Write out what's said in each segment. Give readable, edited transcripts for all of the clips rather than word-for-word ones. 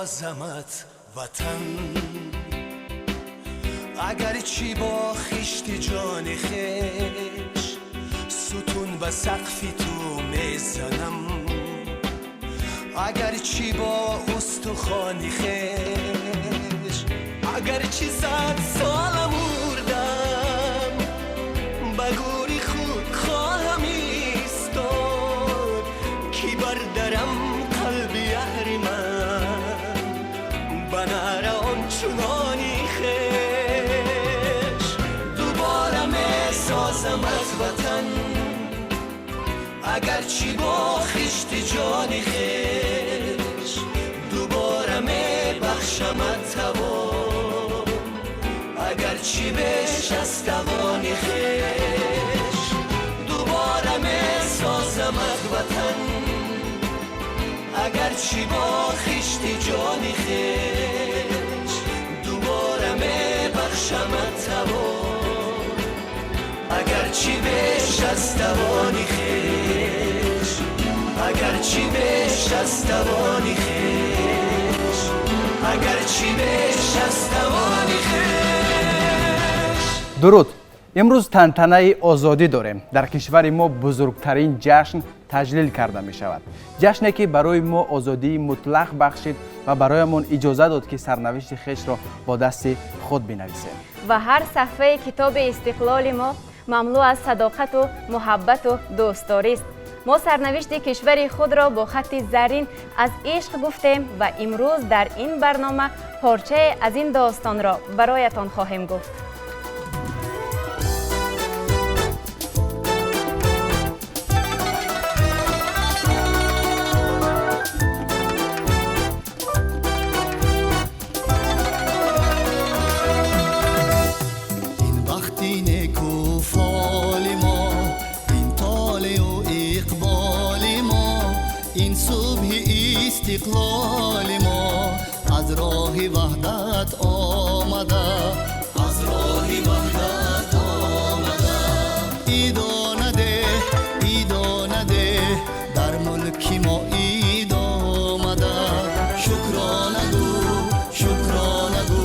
Месозамат ватан, агарчи бо хишти ҷони хеш сутун ба сақфи ту мезанам, агарчи бо устухони хеш, агарчи 100 сола мурдам, ба гӯри худ хоҳам истод, ки бардарам қалби аҳриман ба наъра ончунони хеш. Дубора месозамат ватан, агарчи бо хишти ҷони хеш, дубора мебахшамат тавон, агарчи беш аз тавони хеш. Дубора месозамат ватан, агарчи бо хишти ҷони хеш, дубора мебахшамат тавон, агарчи беш аз тавони хеш, агарчи беш аз тавони хеш, агарчи беш аз тавони хеш. Дуруд! Имрӯз тантанаи озодӣ дорем. Дар кишвари мо бузургтарин ҷашн таҷлил карда мешавад, ҷашне ки барои мо озодии мутлақ бахшид ва бароямон иҷоза дод, ки сарнавишти хешро бо дасти худ бинависем. Ва ҳар саҳфаи китоби истиқлоли мо мамлӯ аз садоқату муҳаббату дӯстдорист. Мо сарнавишти кишвари худро бо хатти заррин аз ишқ гуфтем ва имрӯз дар ин барнома порчае аз ин достонро бароятон хоҳем гуфт. Ин бахти неку фоли мо, ин толеу иқболи мо, ин субҳи истиқлоли мо аз роҳи ваҳдат омада, аз роҳи ваҳдат омада. Идонаде, идонаде, дар мулки мо ид омада. Шукрона гӯ, шукрона гӯ,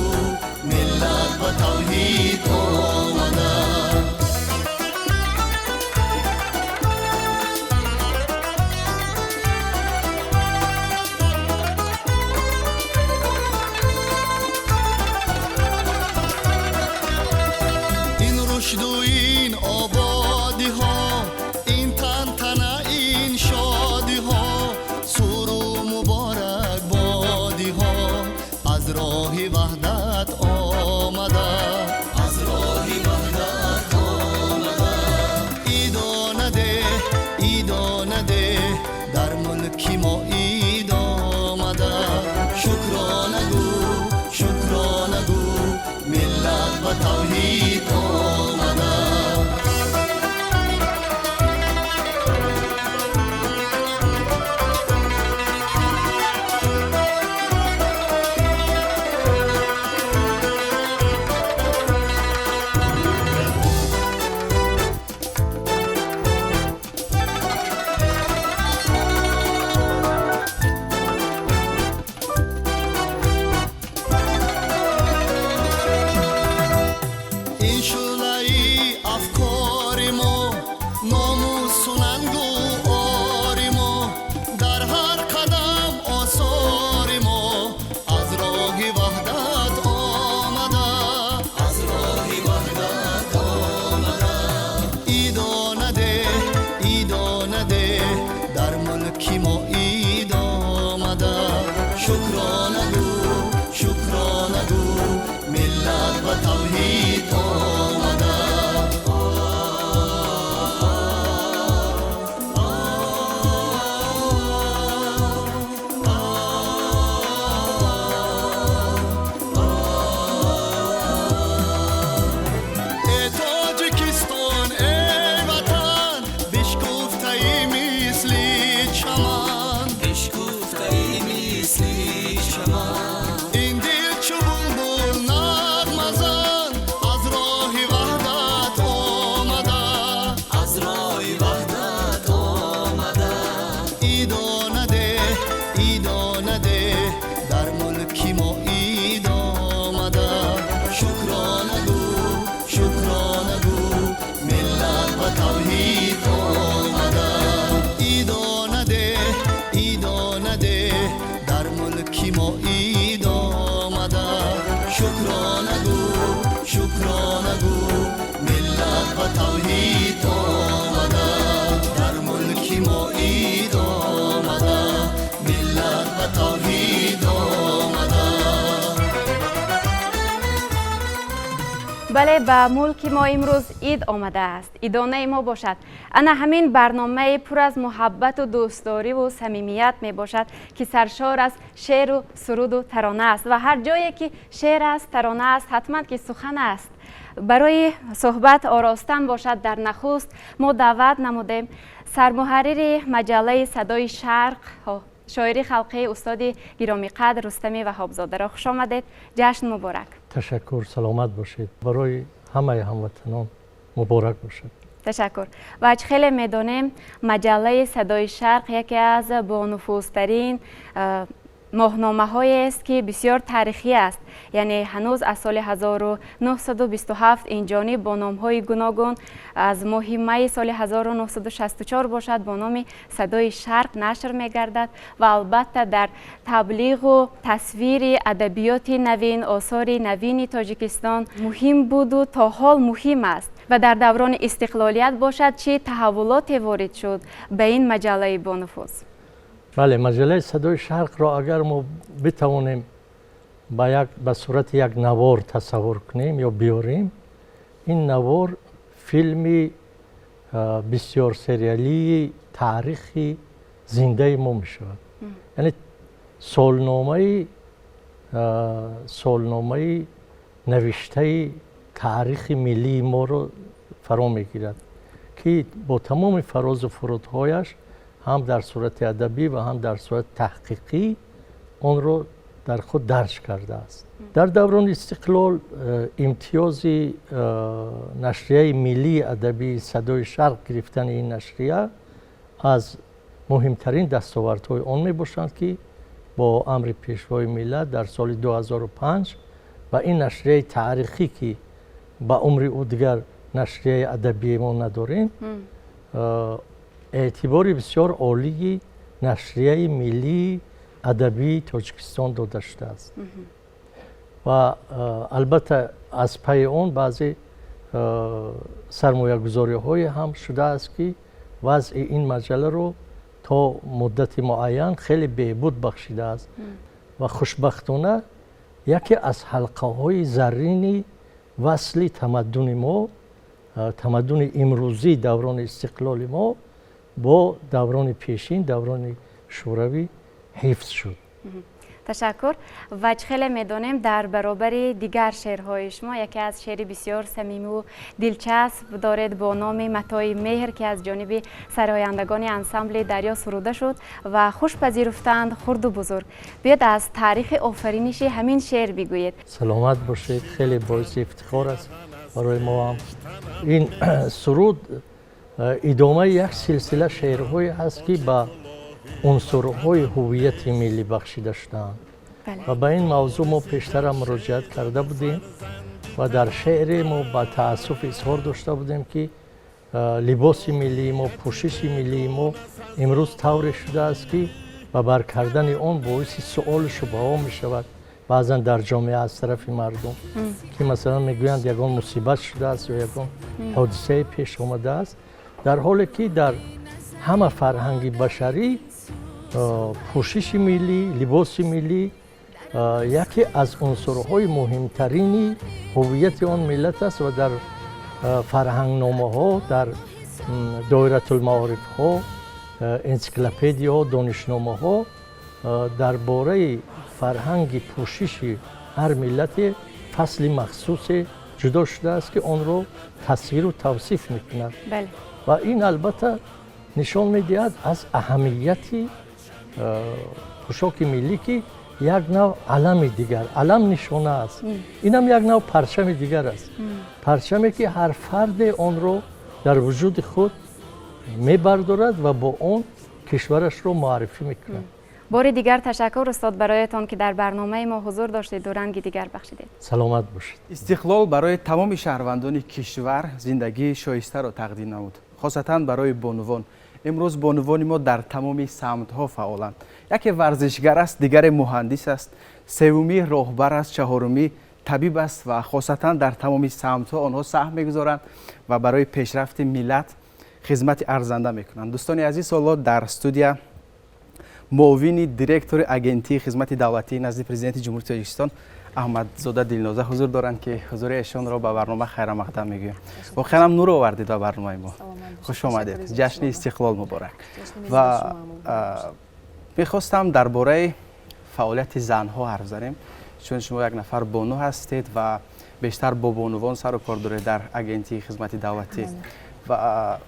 миллат ба тавҳид омада. Ин рушду ин ободиҳо, ин тантана, ин шодиҳо, суру муборакбодиҳо аз роҳи ваҳдат омада, аз роҳи ваҳдат омада. Идонаде, идонаде, дар мулки мо ид омада. Шукрона гӯ, шукрона гӯ, миллат ба тавҳид омада. Ин шӯълаи афкори мо, номусу нангу ори мо, дар ҳар қадам осори мо аз роҳи ваҳдат омада, аз роҳи ваҳдат омада. Идонаде, идонаде, дар мулки мо ид омада. Шукрона гӯ, шукрона гӯ, миллат ба тавҳид омада. Э Тоҷикистон, эй ватан, бишкуфтаи мисли чаман, бишкуфтаи мисли. Бале, ба мулки мо имрӯз ид омадааст. Идонаи мо бошад, ана ҳамин барномаи пур аз муҳаббату дӯстдориву самимият мебошад, ки саршор аз шеъру суруду тарона аст. Ва ҳар ҷое ки шеър аст, тарона аст, ҳатман ки сухан аст. Барои суҳбат оростан бошад, дар нахуст мо даъват намудем сармуҳаррири маҷаллаи «Садои Шарқ», шоири халқии, устоди гиромиқадр Рустами Ваҳобзодаро. Хуш омадед, ҷашн муборак! Ташаккур, саломат бошед. Барои ҳамаи ҳамватанон муборак бошад. Ташаккур. Ва чӣ хеле медонем, маҷаллаи «Садои Шарқ» яке аз бонуфузтарин моҳномаҳоест, ки бисёр таърихӣ аст, яъне ҳанӯз аз соли 1927 инҷониб бо номҳои гуногун, аз моҳи майи соли 1964 бошад, бо номи «Садои Шарқ» нашр мегардад ва албатта дар таблиғу тасвири адабиёти навин, осори навини Тоҷикистон муҳим буду то ҳол муҳим аст. Ва дар даврони истиқлолият бошад, чӣ таҳаввулоте ворид шуд ба ин маҷаллаи бонуфуз? Бале, маҷаллаи «Садои Шарқро» агар мо битавонем ба сурати як навор тасаввур кунем ё биёрем, ин навор филми бисёр сериалии таърихи зиндаи мо мешавад, яъне солномаи навиштаи таърихи миллии моро фаро мегирад, ки бо тамоми фарозу фурудҳояш, ҳам дар сурати адабӣ ва ҳам дар сурати таҳқиқӣ, онро дар худ дарҷ кардааст. Дар даврони истиқлол имтиёзи нашрияи миллии адабии «Садои Шарқ» гирифтани ин нашрия аз муҳимтарин дастовардҳои он мебошанд, ки бо амри Пешвои миллат дар соли 2005 ба ин нашрияи таърихӣ, ки ба умри ӯ дигар нашрияи адабии мо надорем, эътибори бисёр олии нашрияи миллии адабии Тоҷикистон дода шудааст. Ва албатта аз пайи он баъзе сармоягузориҳое ҳам шудааст, ки вазъи ин маҷалларо то муддати муайян хеле беҳбуд бахшидааст. Ва хушбахтона яке аз ҳалқаҳои заррини васли тамаддуни мо, тамаддуни имрӯзии даврони истиқлоли мо бо даврони пешин, даврони Шӯравӣ, ҳифз шуд. Ташаккур. Ва чӣ хеле медонем, дар баробари дигар шеърҳои шумо яке аз шеъри бисёр самимиву дилчасб доред бо номи «Матои меҳр», ки аз ҷониби сарояндагони ансамбли «Дарё» суруда шуд ва хуш пазируфтанд хурду бузург. Биёд, аз таърихи офариниши ҳамин шеър бигӯед. Саломат бошед. Хеле боиси ифтихор аст барои мо ҳам. Ин суруд идомаи як силсила шеърҳое ҳаст, ки ба унсурҳои ҳуввияти миллӣ бахшида шудаанд. Ва ба ин мавзӯъ мо пештарам муроҷиат карда будем ва дар шеъре мо ба таассуф изҳор дошта будем, ки либоси миллии мо, пӯшиши миллии мо имрӯз тавре шудааст, ки ба бар кардани он боиси суолу шубҳаҳо мешавад баъзан дар ҷомеа аз тарафи мардум, ки масалан мегӯянд, ягон мусибат шудааст ё ягон ҳодисае пеш омадааст, дар ҳоле ки дар ҳама фарҳанги башарӣ пӯшиши миллӣ, либоси миллӣ яке аз унсурҳои муҳимтарини ҳуввияти он миллат аст ва дар фарҳангномаҳо, дар доиратулмаорифҳо, энсиклопедияҳо, донишномаҳо дар бораи фарҳанги пӯшиши ҳар миллате фасли махсусе ҷудо шудааст, ки онро тасвиру тавсиф мекунад. Ва ин албатта нишон медиҳад аз аҳамияти пӯшоки миллӣ, ки як нав алами дигар, алам нишона аст, инам як нав парчами дигар аст, парчаме ки ҳар фарде онро дар вуҷуди худ мебардорад ва бо он кишварашро муаррифӣ мекунад. Бори дигар ташаккур, устод, бароятон, ки дар барномаи мо ҳузур доштеду ранги дигар бахшидед. Саломат бошед. Истиқлол барои тамоми шаҳрвандони кишвар зиндагии шоистаро тақдим намуд, хосатан барои бонувон. Имрӯз бонувони мо дар тамоми самтҳо фаъоланд: яке варзишгар аст, дигаре муҳандис аст, севумӣ роҳбар аст, чаҳорумӣ табиб аст ва хосатан дар тамоми самтҳо онҳо саҳм мегузоранд ва барои пешрафти миллат хизмати арзанда мекунанд. Дӯстони азиз, ҳоло дар студия муовини директори Агентии хизмати давлатии назди Президенти Ҷумҳурии Тоҷикистон Аҳмадзода Дилноза ҳузур доранд, ки ҳузури эшонро ба барнома хайрамақдам мегӯем. Воқеан ҳам нур овардед ба барномаи мо, хуш омадед, ҷашни Истиқлол муборак. Ва мехостам дар бораи фаъолияти занҳо ҳарф занем, чун шумо як нафар бону ҳастед ва бештар бо бонувон сару кор доред дар Агентии хизмати давлатӣ. Ва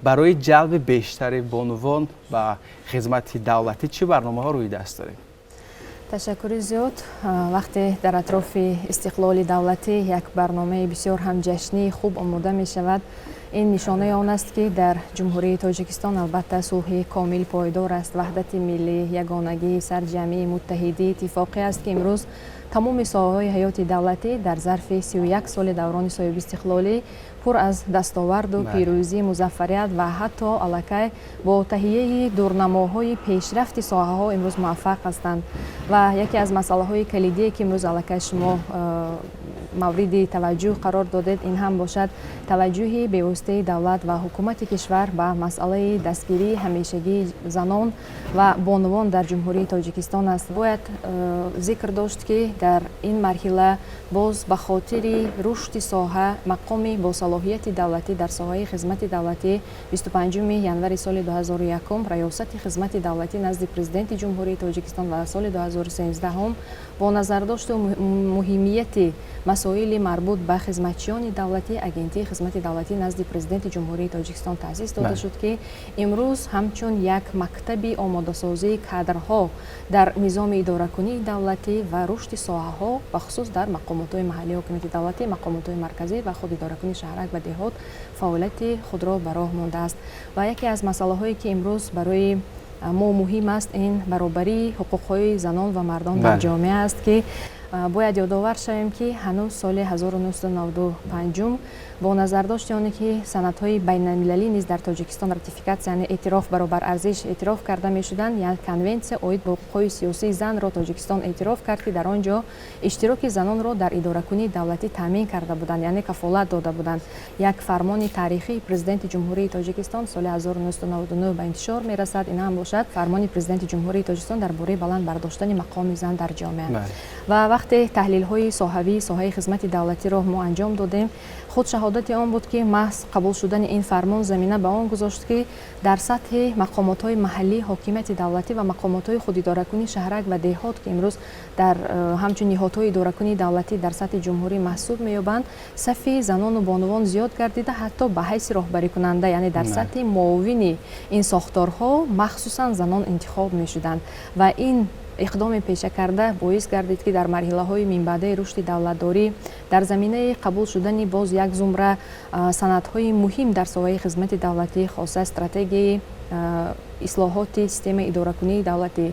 барои ҷалби бештари бонувон ба хизмати давлатӣ чӣ барномаҳо рӯи даст доред? Ташаккури зиёд. Вақте дар атрофи истиқлоли давлатӣ як барномаи бисёр ҳам ҷашнии хуб омода мешавад, ин нишонаи он аст, ки дар Ҷумҳурии Тоҷикистон, албатта, сулҳи комил пойдор аст, ваҳдати миллӣ, ягонагӣ, сарҷамӣ, муттаҳидӣ, иттифоқӣ аст, ки имрӯз тамоми соҳаҳои ҳаёти давлатӣ дар зарфи 31 соли даврони соҳибистиқлолӣ пур аз дастоварду пирӯзӣ, музаффарият ва ҳатто аллакай бо таҳияи дурнамоҳои пешрафти соҳаҳо имрӯз муваффақ ҳастанд. Ва яке аз масъалаҳои калидие, ки имрӯз аллакай шумо мавриди таваҷҷӯҳ қарор додед, ин ҳам бошад таваҷҷӯҳи бевоситаи давлат ва ҳукумати кишвар ба масъалаи дастгирии ҳамешагии занон ва бонувон дар Ҷумҳурии Тоҷикистон аст. Бояд зикр дошт, ки дар ин марҳила боз ба хотири рушди соҳа мақоми босалоҳияти давлатӣ дар соҳаи хизмати давлатӣ 25 январи соли 2001 Раёсати хизмати давлатӣ назди Президенти Ҷумҳурии Тоҷикистон ва соли 2013 бо назардошту муҳимияти масоили марбут ба хизматчиёни давлатӣ Агентии хизмати давлатӣ назди Президенти Ҷумҳурии Тоҷикистон таъсис дода шуд, ки имрӯз ҳамчун як мактаби омодасозии кадрҳо дар низоми идоракунии давлатӣ ва рушди соҳаҳо, бахусус дар мақомотҳои маҳаллии ҳокимияти давлатӣ, мақомотҳои марказӣ ва худидоракунии шаҳрак ва деҳот фаъолияти худро ба роҳ мондааст. Ва яке аз масъалаҳое, ки имрӯз барои мо муҳим аст, ин баробарии ҳуқуқҳои занон ва мардон дар ҷомеа аст, ки бояд ёдовар шавем, ки ҳанӯз соли 1995 бо назардошти оне ки санадҳои байналмилалӣ низ дар Тоҷикистон ратификатсия, яъне эътироф, баробарарзиш эътироф карда мешуданд, як конвенсия оид ба ҳуқуқҳои сиёсии занро Тоҷикистон эътироф кард, ки дар он ҷо иштироки занонро дар идоракунии давлатӣ таъмин карда буданд, яъне кафолат дода буданд. Як фармони таърихии Президенти Ҷумҳурии Тоҷикистон соли 1999 ба интишор мерасад. Ин ҳам бошад фармони Президенти Ҷумҳурии Тоҷикистон дар бораи баланд бардоштани мақоми зан дар ҷомеа. Ва вақте таҳлилҳои соҳавии соҳаи хизмати давлатиро мо анҷом додем, худ шаҳодати он буд, ки маҳз қабул шудани ин фармон замина ба он гузошт, ки дар сатҳи мақомотҳои маҳаллии ҳокимияти давлатӣ ва мақомотҳои худидоракунии шаҳрак ва деҳот, ки имрӯз дар ҳамчун ниҳодҳои идоракунии давлатӣ дар сатҳи ҷумҳурӣ маҳсуб меёбанд, сафи занону бонувон зиёд гардида, ҳатто ба ҳайси роҳбарикунанда, яъне дар сатҳи муовини ин сохторҳо махсусан занон интихоб мешуданд. Ва ин иқдоми пешакарда боис гардид, ки дар марҳилаҳои минбаъдаи рушди давлатдорӣ дар заминаи қабул шудани боз як зумра санадҳои муҳим дар соҳаи хизмати давлатӣ, хоса стратегияи ислоҳоти системаи идоракунии давлатӣ,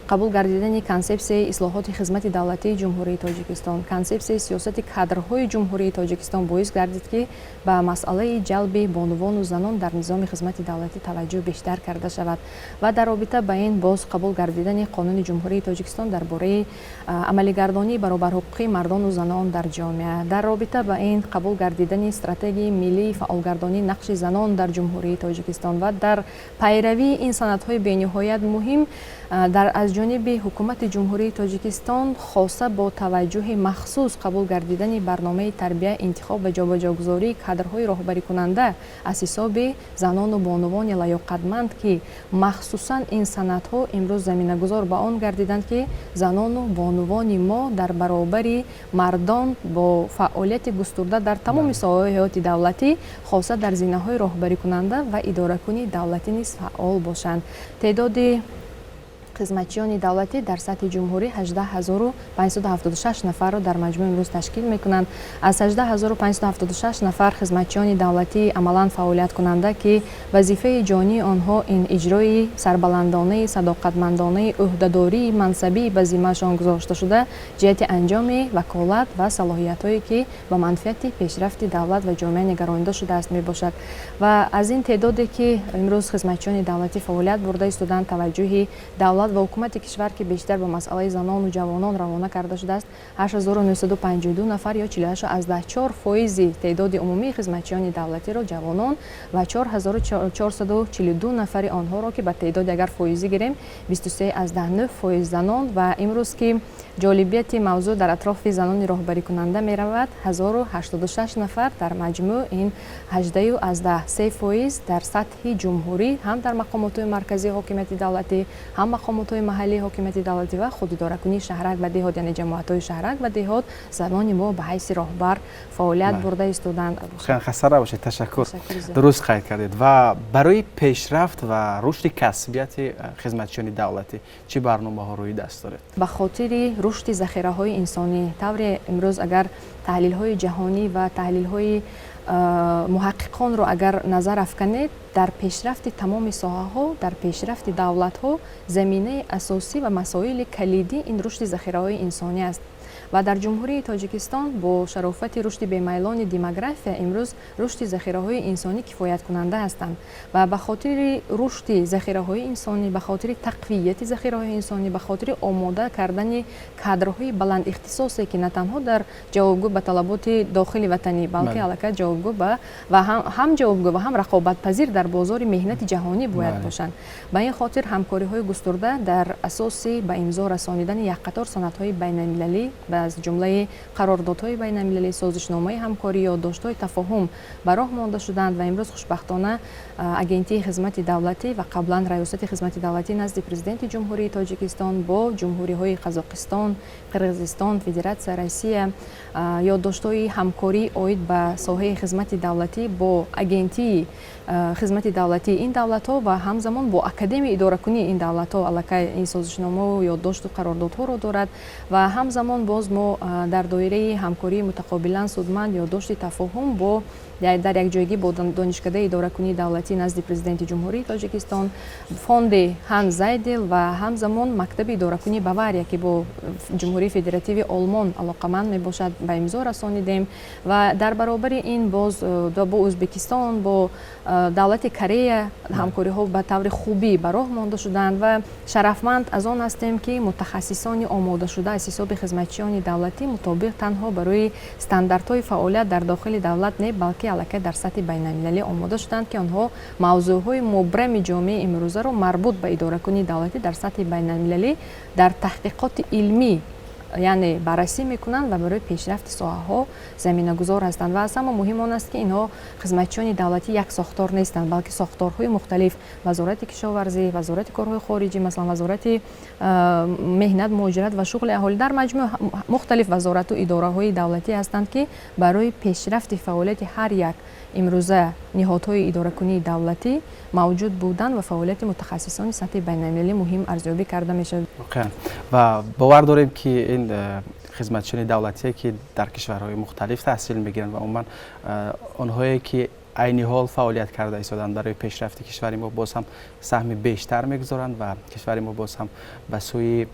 қабул гардидани консепсияи ислоҳоти хизмати давлатии Ҷумҳурии Тоҷикистон, консепсияи сиёсати кадрҳои Ҷумҳурии Тоҷикистон боис гардид, ки ба масъалаи ҷалби бонувону занон дар низоми хизмати давлатӣ таваҷҷӯҳ бештар карда шавад. Ва дар робита ба ин боз қабул гардидани Қонуни Ҷумҳурии Тоҷикистон дар бораи амалигардонии баробарҳуқуқии мардону занон дар ҷомеа, дар робита ба ин қабул гардидани стратегияи миллии фаъолгардонии нақши занон дар Ҷумҳурии Тоҷикистон ва дар пайравии ин санадҳои бениҳоят муҳим дар аз ҷониби ҳукумати Ҷумҳурии Тоҷикистон, хоса бо таваҷҷӯҳи махсус қабул гардидани барномаи тарбия, интихоб ва ҷобаҷогузории кадрҳои роҳбарикунанда аз ҳисоби занону бонувони лаёқатманд, ки махсусан ин санадҳо имрӯз заминагузор ба он гардиданд, ки занону бонувони мо дар баробари мардон бо фаъолияти густурда дар тамоми соҳаҳои ҳаёти давлатӣ, хоса дар зинаҳои роҳбарикунанда ва идоракунии давлатӣ низ фаъол бошанд. Теъдоди хизматчиёни давлатӣ дар сатҳи ҷумҳурӣ 18 576 нафарро дар маҷмӯъ имрӯз ташкил мекунанд. Аз 18 576 нафар хизматчиёни давлатии амалан фаъолияткунанда, ки вазифаи ҷонии онҳо ин иҷрои сарбаландонаи, садоқатмандонаи ӯҳдадории мансабӣ ба зиммаашон гузошта шуда ҷиҳати анҷоми ваколат ва салоҳиятҳое, ки ба манфиати пешрафти давлат ва ҷомеа нигаронида шудааст, мебошад. Ва аз ин теъдоде, ки имрӯз хизматчиёни давлатӣ фаъолият бурда истоданд, таваҷҷӯҳи давлат Давлат ва ҳукумати кишвар, ки бештар ба масъалаи занону ҷавонон равона карда шудааст, 8952 нафар ё 48,4 фоизи теъдоди умумии хизматчиёни давлатиро ҷавонон ва 4442 нафари онҳоро, ки ба теъдоди агар фоизӣ гирем, 23,9 фоиз занон. Ва имрӯз, ки ҷолибияти мавзӯъ дар атрофи занони роҳбарикунанда меравад, 1086 нафар, дар маҷмӯъ ин 18,3 фоиз дар сатҳи ҷумҳурӣ, ҳам дар мақомотҳои марказии ҳокимияти давлатӣ, ҳам мақомотҳои маҳаллии ҳокимияти давлатӣ ва худидоракунии шаҳрак ва деҳот, яъне ҷамоатҳои шаҳрак ва деҳот, занони мо ба ҳайси роҳбар фаъолият бурда истоданд. Хаста набошед, ташаккур. Дуруст қайд кардед. Ва барои пешрафт ва рушди касбияти хизматчиёни давлатӣ чӣ барномаҳо рӯи даст доред? Ба хотири рушди захираҳои инсонӣ, тавре имрӯз агар таҳлилҳои ҷаҳонӣ ва таҳлилҳои муҳаққиқонро агар назар афканед, дар пешрафти тамоми соҳаҳо, дар пешрафти давлатҳо заминаи асосӣ ва масоили калидӣ ин рушди захираҳои инсонӣ аст. Ва дар Ҷумҳурии Тоҷикистон бо шарофати рушди бемайлони демография имрӯз рушди захираҳои инсонӣ кифояткунанда ҳастанд. Ва ба хотири рушди захираҳои инсонӣ, ба хотири тақвияти захираҳои инсонӣ, ба хотири омода кардани кадрҳои баландихтисосе, ки на танҳо дар ҷавобгӯ ба талаботи дохили ватанӣ, балки аллакай ҷавобгӯ ба ва ҳам ҷавобгӯ ва ҳам рақобатпазир дар бозори меҳнати ҷаҳонӣ бояд бошанд. Ба ин хотир ҳамкориҳои густурда дар асоси ба имзо расонидани як қатор санадҳои байналмилалӣ, аз ҷумлаи қарордодҳои байналмилалӣ, созишномаи ҳамкорӣ, ёддоштҳои тафоҳум ба роҳ монда шуданд. Ва имрӯз хушбахтона Агентии хизмати давлатӣ ва қаблан Раёсати хизмати давлатӣ назди Президенти Ҷумҳурии Тоҷикистон бо ҷумҳуриҳои Қазоқистон, Қирғизистон, Федератсия Россия ёддоштҳои ҳамкорӣ оид ба соҳаи хизмати давлатӣ бо Агентии хизмати давлатии ин давлатҳо ва ҳамзамон бо Академияи идоракунии ин давлатҳо аллакай ин созишномаву ёддошту қарордодҳоро дорад. Ва ҳамзамон боз мо дар доираи ҳамкории мутақобилан судманд ёддошти тафоҳум бо дар якҷоягӣ бо Донишкадаи идоракунии давлатӣ назди Президенти Ҷумҳурии Тоҷикистон, фонди Ҳанс Зайдел ва ҳамзамон мактаби идоракунии Бавария, ки бо Ҷумҳурии Федеративии Олмон алоқаманд мебошад, ба имзо расонидем. Ва дар баробари ин боз бо Ӯзбекистон, бо давлати Корея ҳамкориҳо ба таври хубӣ ба роҳ монда шуданд. Ва шарафманд аз он ҳастем, ки мутахассисони омодашуда аз ҳисоби хизматчиёни давлатӣ мутобиқ танҳо барои стандартҳои фаъолият дар дохили давлат не, балки аллакай дар сатҳи байналмилалӣ омода шуданд, ки онҳо мавзӯъҳои мубрами ҷомеаи имрӯзаро марбут ба идоракунии давлатӣ дар сатҳи байналмилалӣ дар таҳқиқоти илмӣ, яъне баррасӣ мекунанд ва барои пешрафти соҳаҳо заминагузор ҳастанд. Ва аз ҳама муҳим он аст, ки инҳо хизматчиёни давлатӣ як сохтор нестанд, балки сохторҳои мухталиф: Вазорати кишоварзӣ, Вазорати корҳои хориҷӣ, масалан, Вазорати меҳнат, муҳоҷират ва шуғли аҳолӣ, дар маҷмӯъ мухталиф вазорату идораҳои давлатӣ ҳастанд, ки барои пешрафти фаъолияти ҳар як имрӯза ниҳодҳои идоракунии давлатӣ мавҷуд будан ва фаъолияти мутахассисони сатҳи байналмилалӣ муҳим арзёбӣ карда мешавад. Воқеан, ва бовар дорем, ки ин хизматчиёни давлатие, ки дар кишварҳои мухталиф таҳсил мегиранд ва умуман онҳое, ки айни ҳол фаъолият карда истоданд, барои пешрафти кишвари мо боз ҳам саҳми бештар мегузоранд ва кишвари мо боз ҳам ба сӯи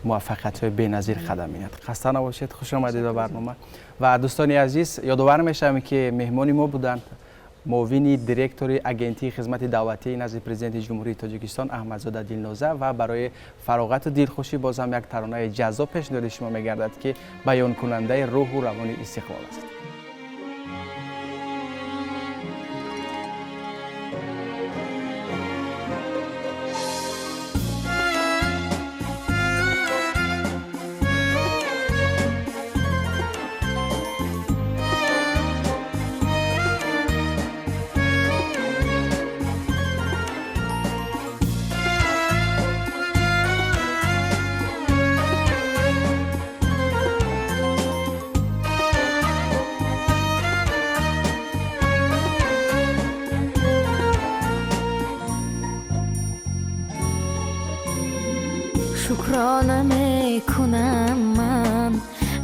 муваффақиятҳои беназир қадам менад. Хаста набошед, хуш омадед ба барнома. Ва дӯстони азиз, ёдовар мешавем, ки меҳмони мо буданд муовини директори Агентии хизмати давлатии назди Президенти Ҷумҳурии Тоҷикистон Аҳмадзода Дилноза. Ва барои фароғату дилхушӣ боз ҳам як таронаи ҷаззоб пешниҳоди шумо мегардад, ки баёнкунандаи рӯҳу равони истиқлол аст. Шукрона мекунам ман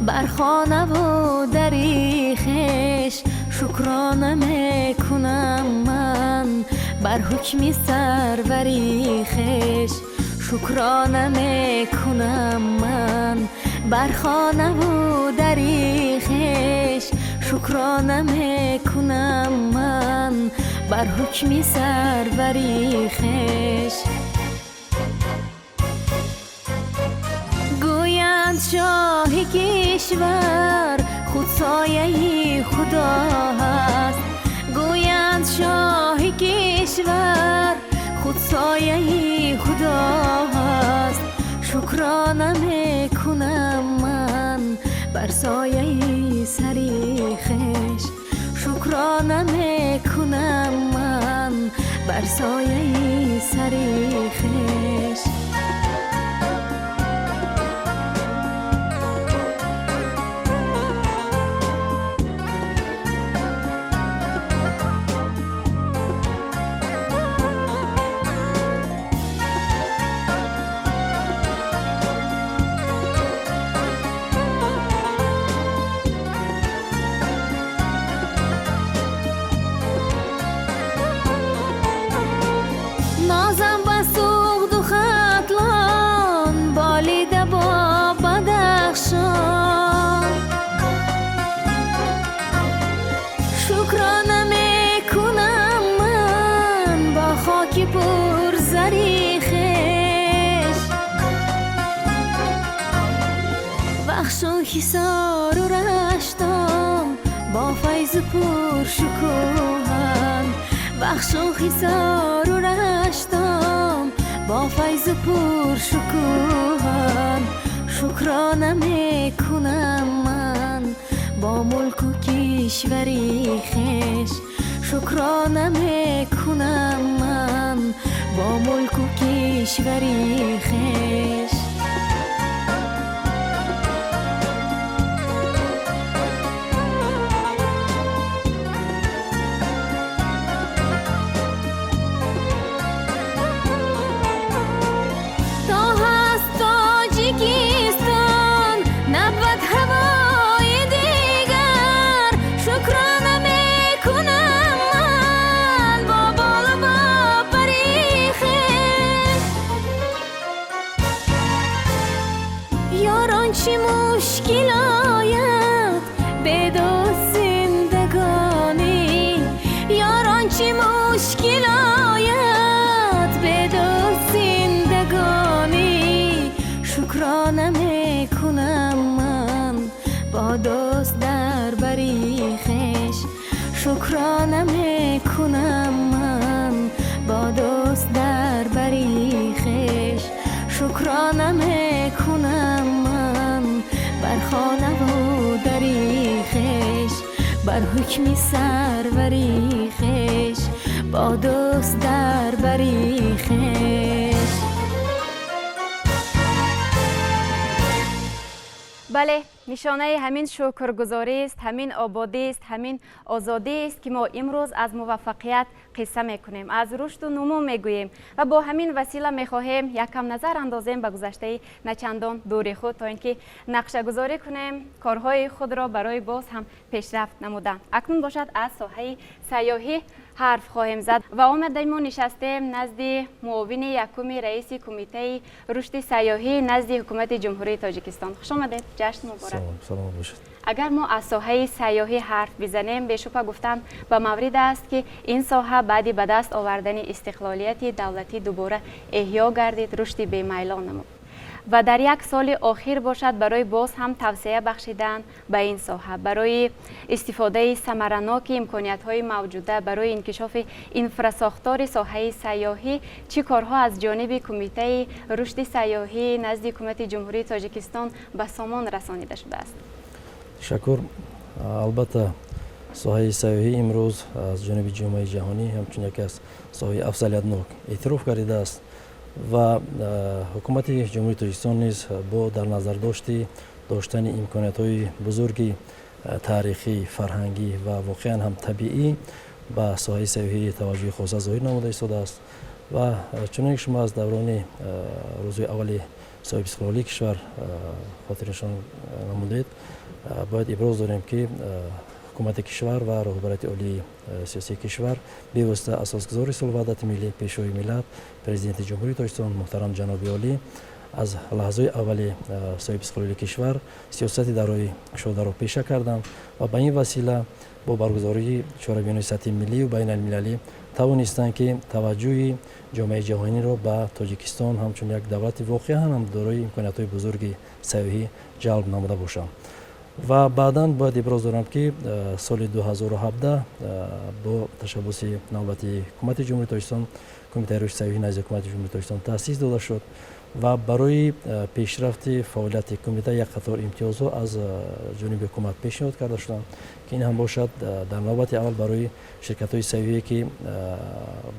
бар хонаву дари хеш, шукрона мекунам ман бар ҳукми сарвари хеш, шукрона мекунам ман бар хонаву дари хеш, шукрона мекунам ман бар ҳукми сарвари хеш. Кишвар худ сояи Худо ҳаст. Гӯянд шоҳи кишвар худ сояи Худо ҳаст. Шукрона мекунам ман бар сояи сари хеш. Шукрона мекунам ман бар сояи сари хеш. Нозам ба Суғду Хатлон, болида бо Бадахшон. Шукрона мекунам ман бо хоки пурзари хеш. Вахшу Ҳисору Раштом бо файзу пуршукӯҳанд. Вахшу Ҳисору Раштом бо файзу пуршукӯҳанд. Шукрона мекунам ман бо мулку кишвари хеш. Шукрона мекунам ман бо мулку кишвари хеш. То ҳаст Тоҷикистон, набвад ҳавои дигар. Шукрона мекунам ман бо болу бо пари хеш. Ёрон, чӣ мушкил ояд бе дӯст зиндагонӣ. Ёрон, чӣ мушкил ояд бе дӯст зиндагонӣ. Шукрона мекунам ман бо дӯст дар бари хеш. Шукрона мекунам ман бо дӯст дар бари хеш. Шукрона мекунам ман бар хонаву дари хеш, бар ҳукми сарвари хеш, бо дӯст дар бари хеш. Бале, нишонаи ҳамин шукргузорист, ҳамин ободист, ҳамин озодист, ки мо имрӯз аз муваффақият қисса мекунем, аз рушду нумӯ мегӯем ва бо ҳамин васила мехоҳем якам назар андозем ба гузаштаи начандон дури худ, то ин ки нақшагузорӣ кунем корҳои худро барои боз ҳам пешрафт намудан. Акнун бошад, аз соҳаи сайёҳӣ ҳарф хоҳем зад ва омадему нишастем назди муовини якуми раиси Кумитаи рушди сайёҳӣ назди Ҳукумати Ҷумҳурии Тоҷикистон. Хуш омадед, ҷашн муборак. Саломат бошед. Агар мо аз соҳаи сайёҳӣ ҳарф бизанем, бешубҳа гуфтан ба маврид аст, ки ин соҳа баъди ба даст овардани истиқлолияти давлатӣ дубора эҳё гардид, рушди бемайлон намуд ва дар як соли охир бошад, барои боз ҳам тавсеа бахшидан ба ин соҳа, барои истифодаи самараноки имкониятҳои мавҷуда, барои инкишофи инфрасохтори соҳаи сайёҳӣ чӣ корҳо аз ҷониби Кумитаи рушди сайёҳӣ назди Ҳукумати Ҷумҳурии Тоҷикистон ба сомон расонида шудааст? Ташаккур. Албатта, соҳаи сайёҳӣ имрӯз аз ҷониби ҷомеаи ҷаҳонӣ ҳамчун яке аз соҳаи афзалиятнок эътироф гардидааст ва Ҳукумати Ҷумҳурии Тоҷикистон низ бо дар назардошти доштани имкониятҳои бузурги таърихӣ, фарҳангӣ ва воқеан ҳам табиӣ ба соҳаи сайёҳӣ таваҷҷӯҳи хоса зоҳир намуда истодааст. Ва чуноне ки шумо аз даврони рӯзҳои аввали соҳибистиқлолии кишвар хотирнишон намудед, бояд иброз дорем, ки ҳукумати кишвар ва роҳбарияти олии сиёсии кишвар, бевосита асосгузори сулҳу ваҳдати миллӣ, Пешвои миллат, Президенти Ҷумҳурии Тоҷикистон муҳтарам ҷаноби олӣ, аз лаҳзаи аввали соҳибистиқлолии кишвар сиёсати дарои кушодаро пеша карданд ва ба ин васила бо баргузории чорабиниҳои сатҳи миллию байналмилалӣ тавонистанд, ки таваҷҷӯҳи ҷомеаи ҷаҳониро ба Тоҷикистон ҳамчун як давлати воқеан ҳам дорои имкониятҳои бузурги сайёҳӣ ҷалб намуда бошанд. Ва баъдан бояд иброз дорам, ки соли 2017 бо ташаббуси навбати Ҳукумати Ҷумҳурии Тоҷикистон Кумитаи рушди сайёҳӣ назди Ҳукумати Ҷумҳурии Тоҷикистон таъсис дода шуд ва барои пешрафти фаъолияти кумита як қатор имтиёзҳо аз ҷониби ҳукумат пешниҳод карда шуданд, ки ин ҳам бошад, дар навбати аввал барои ширкатҳои сайёҳие, ки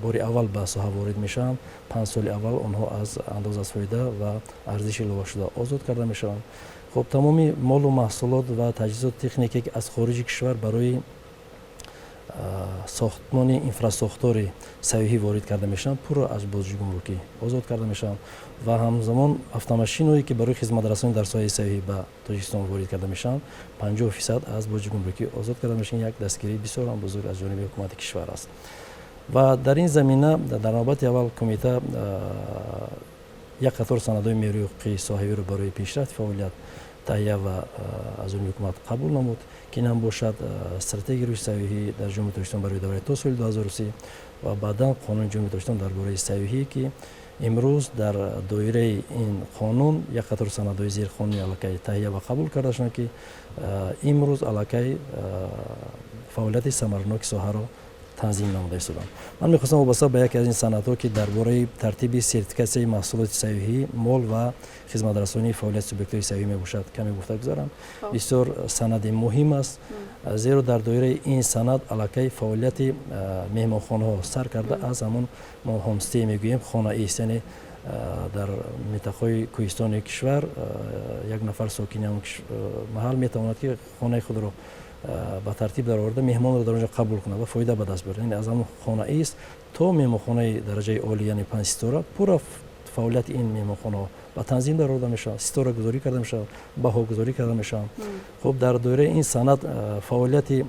бори аввал ба соҳа ворид мешаванд, 5 соли аввал онҳо аз андоз аз фоида ва арзиши иловашуда озод карда мешаванд. Хуб, тамоми молу маҳсулот ва таҷҳизоти техникие, ки аз хориҷи кишвар барои сохтмони инфрасохтори сайёҳӣ ворид карда мешаванд, пурра аз боҷи гумрукӣ озод карда мешаванд ва ҳамзамон автомашиное, ки барои хизматрасонӣ дар соҳаи сайёҳӣ ба Тоҷикистон ворид карда мешаванд, 50% аз боҷи гумрукӣ озод карда мешаванд. Як дастгирии бисёрам бузург аз ҷониби ҳукумати кишвар аст. Ва дар ин замина дар навбати аввал кумита як қатор санадҳои меъёрии ҳуқуқии соҳавиро барои пешрафти фаъолият таҳия ва аз ҷониби ҳукумат қабул намуд, ки ин ҳам бошад, стратегияи рушди сайёҳӣ дар Ҷумҳурии Тоҷикистон барои давраи то соли 2030 ва баъдан Қонуни Ҷумҳурии Тоҷикистон дар бораи сайёҳӣ, ки имрӯз дар доираи ин қонун як қатор санадҳои зерқонунӣ аллакай таҳия ва қабул карда шуданд, ки имрӯз аллакай фаъолияти самараноки соҳаро танзим намуда истоданд. Ман мехостам вобаста ба яке аз ин санадҳо, ки дар бораи тартиби сертификатсияи маҳсулоти сайёҳӣ, мол ва хизматрасонии фаъолияти субъектҳои сайёҳӣ мебошад, каме гуфта гузарам. Бисёр санади муҳим аст, зеро дар доираи ин санад аллакай фаъолияти меҳмонхонаҳо, сар карда аз ҳамон мо ҳомстей мегӯем, хонаист, яъне дар минтақаҳои кӯҳистони кишвар як нафар сокини ҳамон маҳал метавонад, ки хонаи худро ба тартиб дароварда, меҳмонро дар он ҷо қабул кунад ва фоида ба даст биёрад. Яъне аз ҳамон хонаист то меҳмонхонаи дараҷаи олӣ, яъне панҷситора, пурра фаъолияти ин меҳмонхонаҳо ба танзим дароварда мешавад, ситорагузорӣ карда мешавад, баҳогузорӣ карда мешаванд. Хуб, дар доираи ин санад фаъолияти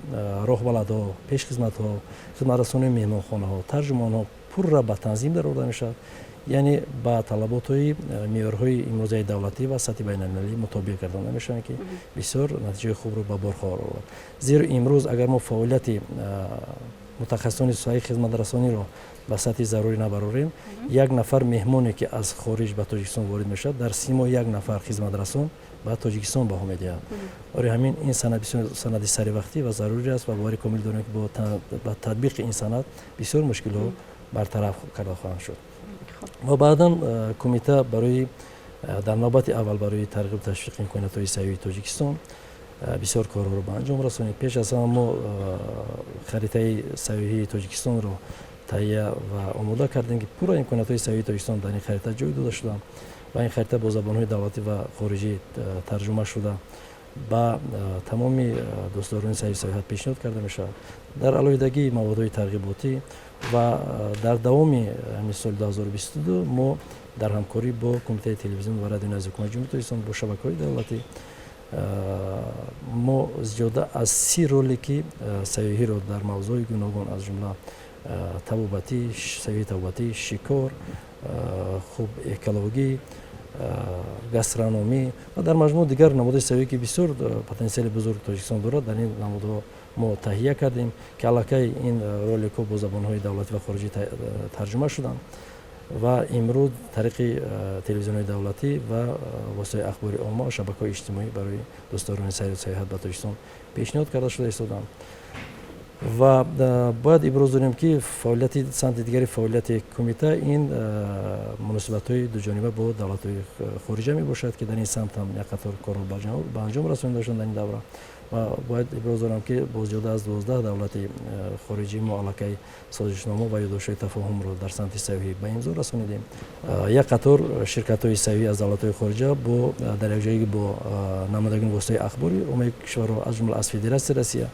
роҳбаладҳо, пешхизматҳо, хизматрасонии меҳмонхонаҳо, тарҷумонҳо пурра ба танзим дароварда мешавад, яъне ба талаботҳои меъёрҳои имрӯзаи давлатӣ ва сатҳи байналмилалӣ мутобиқ гардонда мешаванд, ки бисёр натиҷаи хубро ба бор хоҳад овард. Зеро имрӯз агар мо фаъолияти мутахассисони соҳаи хизматрасониро ба сатҳи зарурӣ набарорем, як нафар меҳмоне, ки аз хориҷ ба Тоҷикистон ворид мешавад, дар симои як нафар хизматрасон ба Тоҷикистон баҳо медиҳад. Барои ҳамин ин санад бисёр санади саривақтӣ ва зарурӣ аст ва бовари комил дорем, ки ба татбиқи ин санад бисёр мушкилҳо бартараф карда хоҳанд шуд. Ва баъдан кумита барои дар навбати аввал барои тарғибу ташвиқи имкониятҳои сайёҳии Тоҷикистон бисёр корҳоро ба анҷом расонид. Пеш аз ҳама мо харитаи сайёҳии Тоҷикистонро таҳия ва омода кардем, ки пурра имкониятҳои сайёҳии Тоҷикистон дар ин харита ҷой дода шуданд ва ин харита бо забонҳои давлатӣ ва хориҷӣ тарҷума шуда, ба тамоми дӯстдорони сайру сайёҳат пешниҳод карда мешавад. Дар алоҳидагии маводҳои тарғиботӣ ва дар давоми ҳамин соли 2022 мо дар ҳамкорӣ бо Кумитаи телевизион ва радио назди Ҳукумати Ҷумҳурии Тоҷикистон, бо шабакаҳои давлатӣ мо зиёда аз 30 ролики сайёҳиро дар мавзӯи гуногун, аз ҷумла табобатӣ, сайёҳии табобатӣ, шикор, хуб, экологӣ, гастрономӣ ва дар маҷмӯъ дигар намудҳои сайёҳӣ, ки бисёр потенсиали бузург Тоҷикистон дорад, дар ин намудҳо мо таҳия кардем, ки аллакай ин роликҳо бо забонҳои давлатӣ ва хориҷӣ тарҷума шуданд ва имрӯз тариқи телевизионҳои давлатӣ ва воситаи ахбори омма ва шабакаҳои иҷтимоӣ барои дӯстдорони сайру сайёҳат ба Тоҷикистон пешниҳод карда шуда истоданд. Ва бояд иброз дорем, ки фаъолияти самти дигари фаъолияти кумита ин муносибатҳои дуҷониба бо давлатҳои хориҷа мебошад, ки дар ин самт ҳам як қатор корҳо ба анҷом расонида шуданд дар ин давра. Ва бояд иброз дорам, ки бо зиёда аз 12 давлати хориҷӣ мо аллакай созишнома ва ёддоштҳои тафоҳумро дар самти сайёҳӣ ба имзо расонидем. Як қатор ширкатҳои сайёҳӣ аз давлатҳои хориҷа бо дар якҷоягӣ бо намояндагони воситаи ахбори оммаи кишварҳо, аз ҷумла аз Федератсияи Россия,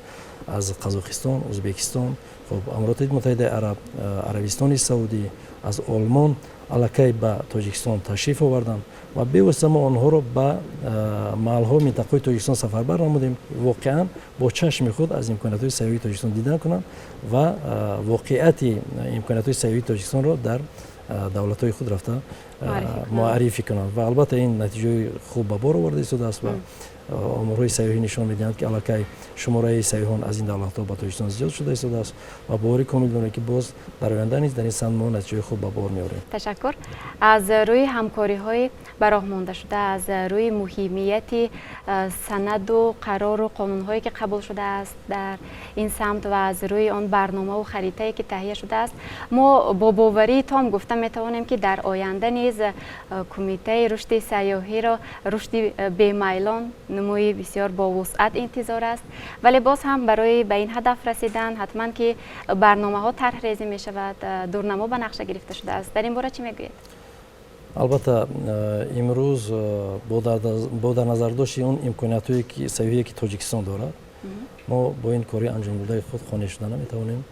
аз Қазоқистон, Ӯзбекистон, хуб, Амороти Муттаҳидаи Араб, Арабистони Саудӣ, аз Олмон аллакай ба Тоҷикистон ташриф оварданд ва бевосита мо онҳоро ба маҳалҳо, минтақаҳои Тоҷикистон сафарбар намудем, воқеан бо чашми худ аз имкониятҳои сайёҳии Тоҷикистон дидан кунанд ва воқеияти имкониятҳои сайёҳии Тоҷикистонро дар давлатҳои худ рафта муаррифӣ кунанд. Ва албатта ин натиҷаҳои хуб ба бор оварда истодааст ва Оморҳои сайёҳӣ нишон медиҳанд, ки аллакай шумораи сайёҳон аз ин давлатҳо ба Тоҷикистон зиёд шуда истодааст ва боварӣ комил дорем, ки боз дар оянда низ дар ин самт мо натиҷаҳои хуб ба бор меорем. Ташаккур. Аз рӯи ҳамкориҳои ба роҳ мондашуда, аз рӯи муҳимияти санаду қарору қонунҳое, ки қабул шудааст дар ин самт, ва аз рӯи он барномаву харитае, ки таҳия шудааст, мо бо боварии том гуфта метавонем, ки дар оянда низ Кумитаи рушди сайёҳиро рушди бемайлон, нумӯи бисёр бовусъат интизор аст. Вале боз ҳам барои ба ин ҳадаф расидан ҳатман ки барномаҳо тарҳрезӣ мешавад, дурнамо ба нақша гирифта шудааст. Дар ин бора чӣ мегӯед? Албатта, имрӯз бо дар назардошти он имкониятҳое ки сайёҳие, ки Тоҷикистон дорад, мо бо ин кори анҷомдодаи худ қонеъ шуда наметавонем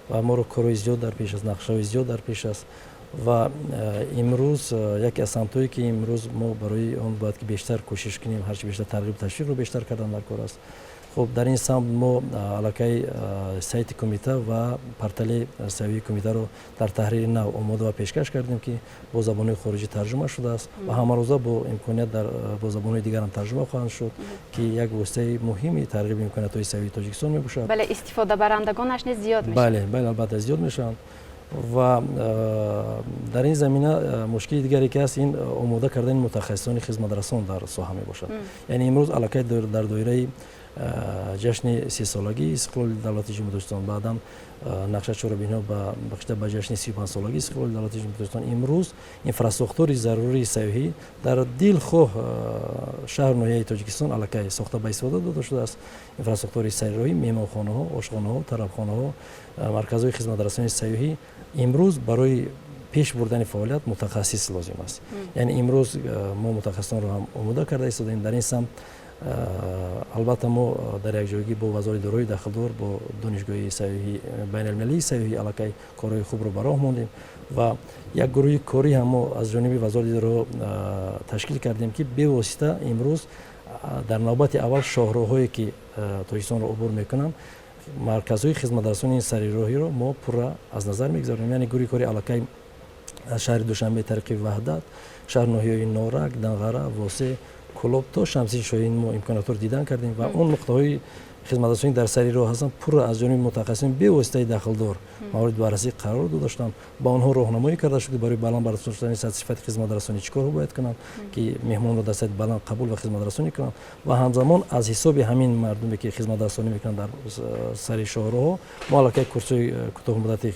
ва моро корҳои зиёд дар пеш аст, нақшаҳои зиёд дар пеш аст. Ва имрӯз яке аз самтҳое, ки имрӯз мо барои он бояд ки бештар кӯшиш кунем, ҳарчи бештар тарғибу ташвиқро бештар кардан дар кор аст. Хуб, дар ин самт мо аллакай сайти кумита ва портали сайёҳии кумитаро дар таҳрири нав омода ва пешкаш кардем, ки бо забонҳои хориҷӣ тарҷума шудааст ва ҳамарӯза бо имконият бо забонҳои дигарам тарҷума хоҳанд шуд, ки як воситаи муҳими тарғиби имкониятҳои сайёҳии Тоҷикистон мебошад. Бале, истифодабарандагонаш низ зиёд мешаванд. Бале, албатта, зиёд мешаванд. Ва дар ин замина мушкили дигаре, ки ҳаст, ин омода кардани мутахассисони хизматрасон дар соҳа мебошад. Яъне имрӯз аллакай дар доираи ҷашни 30-солагии истиқлоли давлати Ҷумҳурии Тоҷикистон, баъдан нақша чорабиниҳо бахшида ба ҷашни 35-солагии истиқлоли давлати Ҷумҳурии Тоҷикистон, имрӯз инфрасохтори зарурии сайёҳӣ дар дилхоҳ шаҳру ноҳияи Тоҷикистон аллакай сохта ба истифода дода шудааст. Инфрасохтори сайроҳӣ, меҳмонхонаҳо, ошхонаҳо, тарабхонаҳо, марказҳои хизматрасонии сайёҳӣ. Имрӯз барои пеш бурдани фаъолият мутахассис лозим аст. Яъне имрӯз мо мутахассисонро ҳам омода карда истодаем дар ин самт. Албатта, мо дар якҷоягӣ бо вазорати идораҳои дахлдор, бо Донишгоҳи сайёҳӣ байналмилалии сайёҳӣ аллакай корҳои хубро ба роҳ мондем ва як гурӯҳи корӣ ҳам мо аз ҷониби вазорати идораҳо ташкил кардем, ки бевосита имрӯз дар навбати аввал шоҳроҳҳое, ки Тоҷикистонро убур мекунанд, марказҳои хизматрасонии сарироҳиро мо пурра аз назар мегузаронем. Яъне гурӯҳи кори аллакай аз шаҳри Душанбе тариқи Ваҳдат, шаҳр ноҳияҳои Норак, Данғара, Восе, Кӯлоб то Шамси Шоҳин мо имкониятҳоро дидан кардем ва он нуқтаҳои хизматрасонӣ дар сари роҳ ҳастанд, пурра аз ҷониби мутахассисон бевоситаи дахлдор мавриди баррасӣ қарор дода шуданд. Ба онҳо роҳнамоӣ карда шуд, ки барои баланд бардоштани сатҳи сифати хизматрасонӣ чӣ корҳо бояд кунанд, ки меҳмонро дар сатҳи баланд қабул ва хизматрасонӣ кунанд. Ва ҳамзамон аз ҳисоби ҳамин мардуме, ки хизматрасонӣ мекунанд дар сари шоҳроҳҳо, мо аллакай курсҳои кӯтоҳмуддати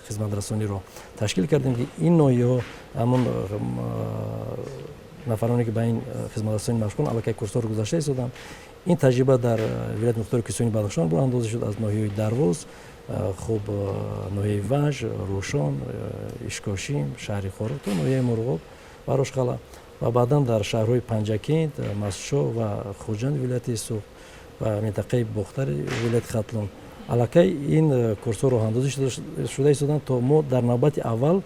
хизматрасониро ташкил кардем, ки ин ноҳияҳо ҳамон нафароне, ки ба ин хизматрасонӣ машғуланд, аллакай курсҳоро гузашта истоданд. Ин таҷриба дар вилояти мухтори кӯҳистони Бадахшон роҳандозӣ шуд, аз ноҳияи Дарвоз, хуб, ноҳияи Ванж, Рӯшон, Ишкошим, шаҳри Хоруғ то ноҳияи Мурғоб ва Рошқалъа ва баъдан дар шаҳрҳои Панҷакент, Мастчоҳ ва Хуҷанд вилояти Суғд ва минтақаи Бохтари вилояти Хатлон аллакай ин курсҳо роҳандозӣ шуда истоданд, то мо дар навбати аввал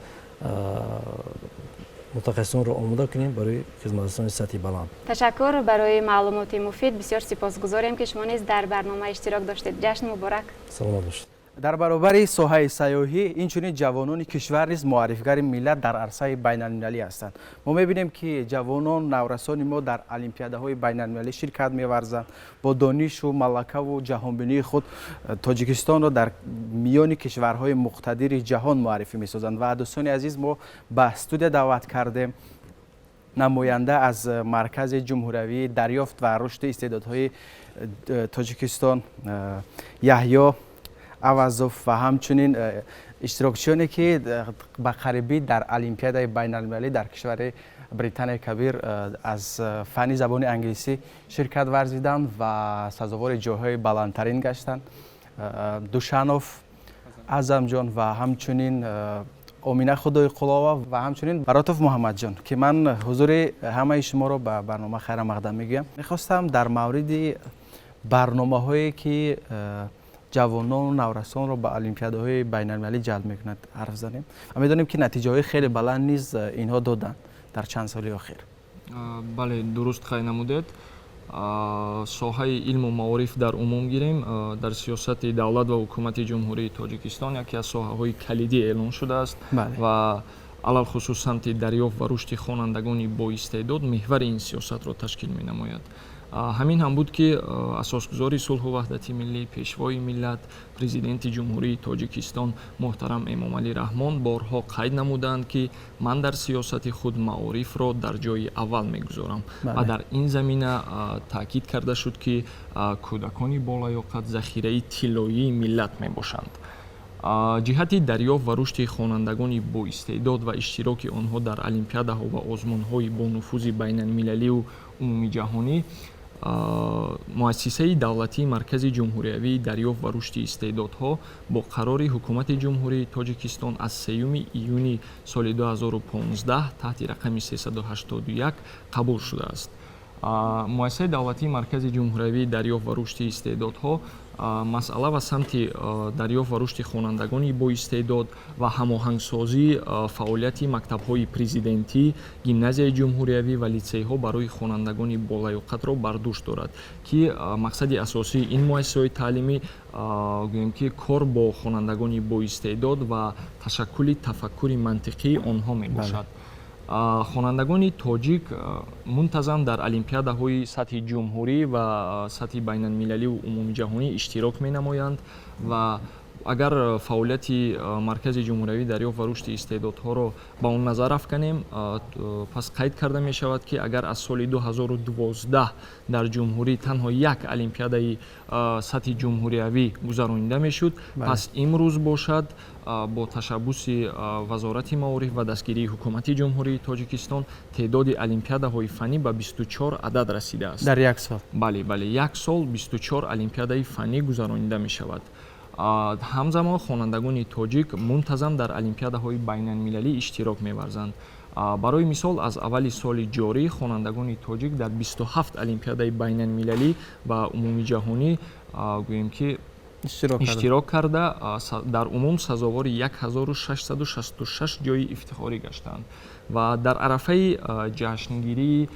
мутахассисонро омода кунем барои хизматрасонии сатҳи баланд. Ташаккур барои маълумоти муфид. Бисёр сипосгузорем, ки шумо низ дар барнома иштирок доштед. Ҷашн муборак! Саломат бошед. Дар баробари соҳаи сайёҳӣ инчунин ҷавонони кишвар низ муаррифгари миллат дар арсаи байналмилалӣ ҳастанд. Мо мебинем, ки ҷавонон, наврасони мо дар олимпиадаҳои байналмилалӣ ширкат меварзанд, бо донишу малакаву ҷаҳонбинии худ Тоҷикистонро дар миёни кишварҳои муқтадири ҷаҳон муаррифӣ месозанд. Ва, дӯстони азиз, мо ба студия даъват кардем намоянда аз Маркази ҷумҳуриявии дарёфт ва рушди истеъдодҳои Тоҷикистон Яҳё Авазов ва ҳамчунин иштирокчиёне, ки ба қарибӣ дар олимпиадаи байналмилалӣ дар кишвари Британияи Кабир аз фанни забони англисӣ ширкат варзиданд ва сазовори ҷойҳои баландтарин гаштанд, Душанов Аъзамҷон ва ҳамчунин Омина Худоиқулова ва ҳамчунин Баротов Муҳаммадҷон, ки ман ҳузури ҳамаи шуморо ба барнома хайрамақдам мегӯям. Мехостам дар мавриди барномаҳое, ки ҷавонону наврасонро ба олимпиадаҳои байналмилалӣ ҷалб мекунад, ҳарф занем ва медонем, ки натиҷаҳои хеле баланд низ инҳо доданд дар чанд соли охир. Бале, дуруст қайд намудед. Соҳаи илму маориф дар умум гирем, дар сиёсати давлат ва ҳукумати Ҷумҳурии Тоҷикистон яке аз соҳаҳои калидӣ эълон шудааст ва алалхусус самти дарёфт ва рушди хонандагони боистеъдод меҳвари ин сиёсатро ташкил менамояд. Ҳамин ҳам буд, ки асосгузори сулҳу ваҳдати миллӣ, Пешвои миллат, Президенти Ҷумҳурии Тоҷикистон муҳтарам Эмомалӣ Раҳмон борҳо қайд намуданд, ки ман дар сиёсати худ маорифро дар ҷои аввал мегузорам ва дар ин замина таъкид карда шуд, ки кӯдакони болаёқат захираи тиллоии миллат мебошанд. Ҷиҳати дарёфт ва рушди хонандагони боистеъдод ва иштироки онҳо дар олимпиадаҳо ва озмунҳои бонуфузи байналмилалию умумиҷаҳонӣ Муассисаи давлатии Маркази ҷумҳуриявии дарёфт ва рушди истеъдодҳо бо қарори Ҳукумати Ҷумҳурии Тоҷикистон аз 3 июни соли 2015 таҳти рақами 381 қабул шудааст. Муассисаи давлатии Маркази ҷумҳуриявии дарёфт ва рушди истеъдодҳо масъала ва самти дарёфт ва рушди хонандагони боистеъдод ва ҳамоҳангсозии фаъолияти мактабҳои президентӣ, гимназияи ҷумҳуриявӣ ва литсейҳо барои хонандагони болаёқатро бар дӯш дорад, ки мақсади асосии ин муассисаҳои таълимӣ, гӯем ки, кор бо хонандагони боистеъдод ва ташаккули тафаккури мантиқии онҳо мебошад. Хонандагони тоҷик мунтазам дар олимпиадаҳои сатҳи ҷумҳурӣ ва сатҳи байналмилалию умумиҷаҳонӣ иштирок менамоянд ва агар фаъолияти Маркази ҷумҳуриявии дарёфт ва рушди истеъдодҳоро ба он назар афканем, пас қайд карда мешавад, ки агар аз соли 2012 дар ҷумҳурӣ танҳо як олимпиадаи сатҳи ҷумҳуриявӣ гузаронида мешуд, пас имрӯз бошад, бо ташаббуси Вазорати маориф ва дастгирии Ҳукумати Ҷумҳурии Тоҷикистон теъдоди олимпиадаҳои фаннӣ ба 24 адад расидааст. Дар як сол? Бале, як сол 24 олимпиадаи фаннӣ гузаронида мешавад. Ҳамзамон хонандагони тоҷик мунтазам дар олимпиадаҳои байналмилалӣ иштирок меварзанд. Барои мисол, аз аввали соли ҷорӣ хонандагони тоҷик дар 27 олимпиадаи байналмилалӣ ва умумиҷаҳонӣ, гӯем ки, иштирок карда, дар умум сазовори 1666 ҷойи ифтихорӣ гаштанд. Ва дар арафаи ҷашнгирии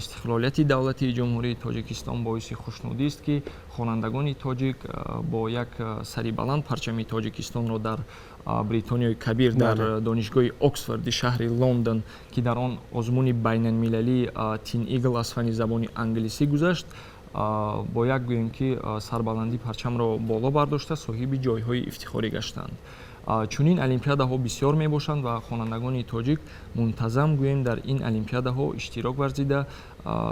истиқлолияти давлатии Ҷумҳурии Тоҷикистон боиси хушнудист, ки хонандагони тоҷик бо як сари баланд парчами Тоҷикистонро дар Бритониёи Кабир, дар донишгоҳи Оксфорди шаҳри Лондон, ки дар он озмуни байналмилалии Teen Eagle аз фанни забони англисӣ гузашт, бо як, гӯем ки, сарбаландӣ парчамро боло бардошта, соҳиби ҷойҳои ифтихорӣ гаштанд. Чунин олимпиадаҳо бисёр мебошанд ва хонандагони тоҷик мунтазам, гӯем, дар ин олимпиадаҳо иштирок варзида,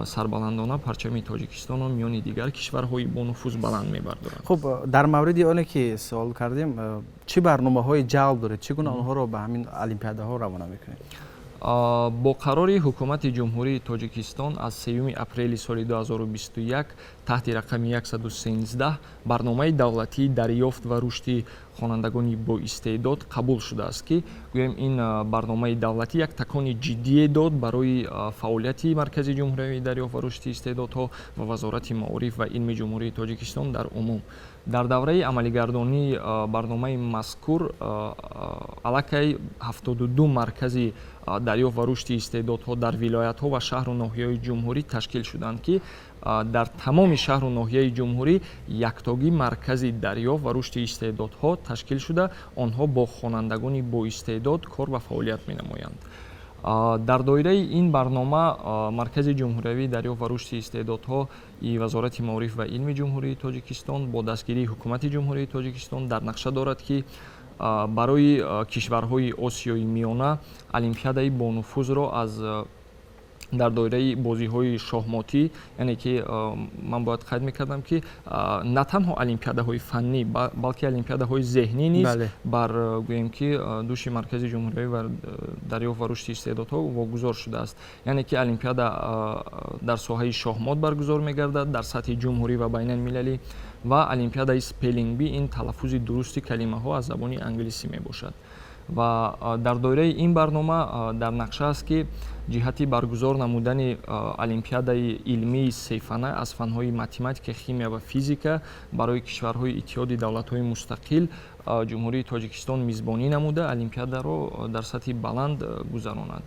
сарбаландона парчами Тоҷикистонро миёни дигар кишварҳои бонуфуз баланд мебардоранд. Хуб, дар мавриди оне ки суол кардем, чӣ барномаҳои ҷалб доред, чӣ гуна онҳоро ба ҳамин олимпиадаҳо равона мекунед? Бо қарори Ҳукумати Ҷумҳурии Тоҷикистон аз 3 апрели соли 2021 таҳти рақами 113 барномаи давлатии дарёфт ва рушди хонандагони боистеъдод қабул шудааст, ки, гӯем, ин барномаи давлатӣ як такони ҷиддие дод барои фаъолияти Маркази ҷумҳуриявии дарёфт ва рушди истеъдодҳо ва Вазорати маориф ва илми Ҷумҳурии Тоҷикистон дар умум. Дар давраи амалигардонии барномаи мазкур аллакай 72 маркази дарёфт ва рушди истеъдодҳо дар вилоятҳо ва шаҳру ноҳияҳои ҷумҳурӣ ташкил шуданд, ки дар тамоми шаҳру ноҳияи ҷумҳурӣ яктогӣ маркази дарёфт ва рушди истеъдодҳо ташкил шуда, онҳо бо хонандагони боистеъдод кор ва фаъолият менамоянд. Дар доираи ин барнома Маркази ҷумҳуриявии дарёфт ва рушди истеъдодҳо и Вазорати маориф ва илми Ҷумҳурии Тоҷикистон бо дастгирии Ҳукумати Ҷумҳурии Тоҷикистон дар нақша дорад, ки барои кишварҳои Осиёи Миёна олимпиадаи бонуфузро аз дар доираи бозиҳои шоҳмотӣ, яъне ки ман бояд қайд мекардам, ки на танҳо олимпиадаҳои фаннӣ, балки олимпиадаҳои зеҳнӣ низ бар, гӯем ки, дӯши Маркази ҷумҳуриявӣ ва дарёфт ва рушди истеъдодҳо вогузор шудааст. Яъне ки олимпиада дар соҳаи шоҳмот баргузор мегардад дар сатҳи ҷумҳурӣ ва байналмилалӣ ва олимпиадаи Spelling Bee, ин талаффузи дурусти калимаҳо аз забони англисӣ мебошад. Ва дар доираи ин барнома дар нақша аст, ки ҷиҳати баргузор намудани олимпиадаи илмии сефана аз фанҳои математика, химия ва физика барои кишварҳои Иттиҳоди Давлатҳои Мустақил Ҷумҳурии Тоҷикистон мизбонӣ намуда, олимпиадаро дар сатҳи баланд гузаронад.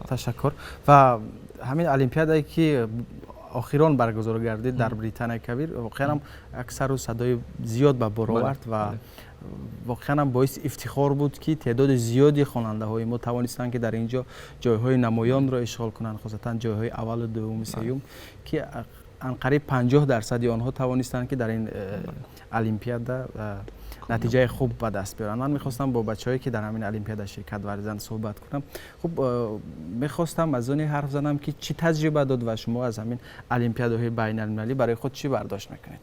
Ташаккур. Ва ҳамин олимпиадае, ки охирон баргузор гардид дар Британияи Кабир, воқеан ҳам як сару садои зиёд ба бор овард ва воқеан ҳам боиси ифтихор буд, ки теъдоди зиёди хонандаҳои мо тавонистанд, ки дар ин ҷо ҷойҳои намоёнро ишғол кунанд, хусусан ҷойҳои аввалу дуввуму сеюм, ки Анқариб 50% онҳо тавонистанд, ки дар ин олимпиада натиҷаи хуб ба даст биёранд. Ман мехостам бо бачаҳое, ки дар ҳамин олимпиада ширкат варзиданд, суҳбат кунам. Хуб, мехостам аз оне ҳарф занам, ки чӣ таҷриба дод ва шумо аз ҳамин олимпиадаҳои байналмилалӣ барои худ чӣ бардошт мекунед?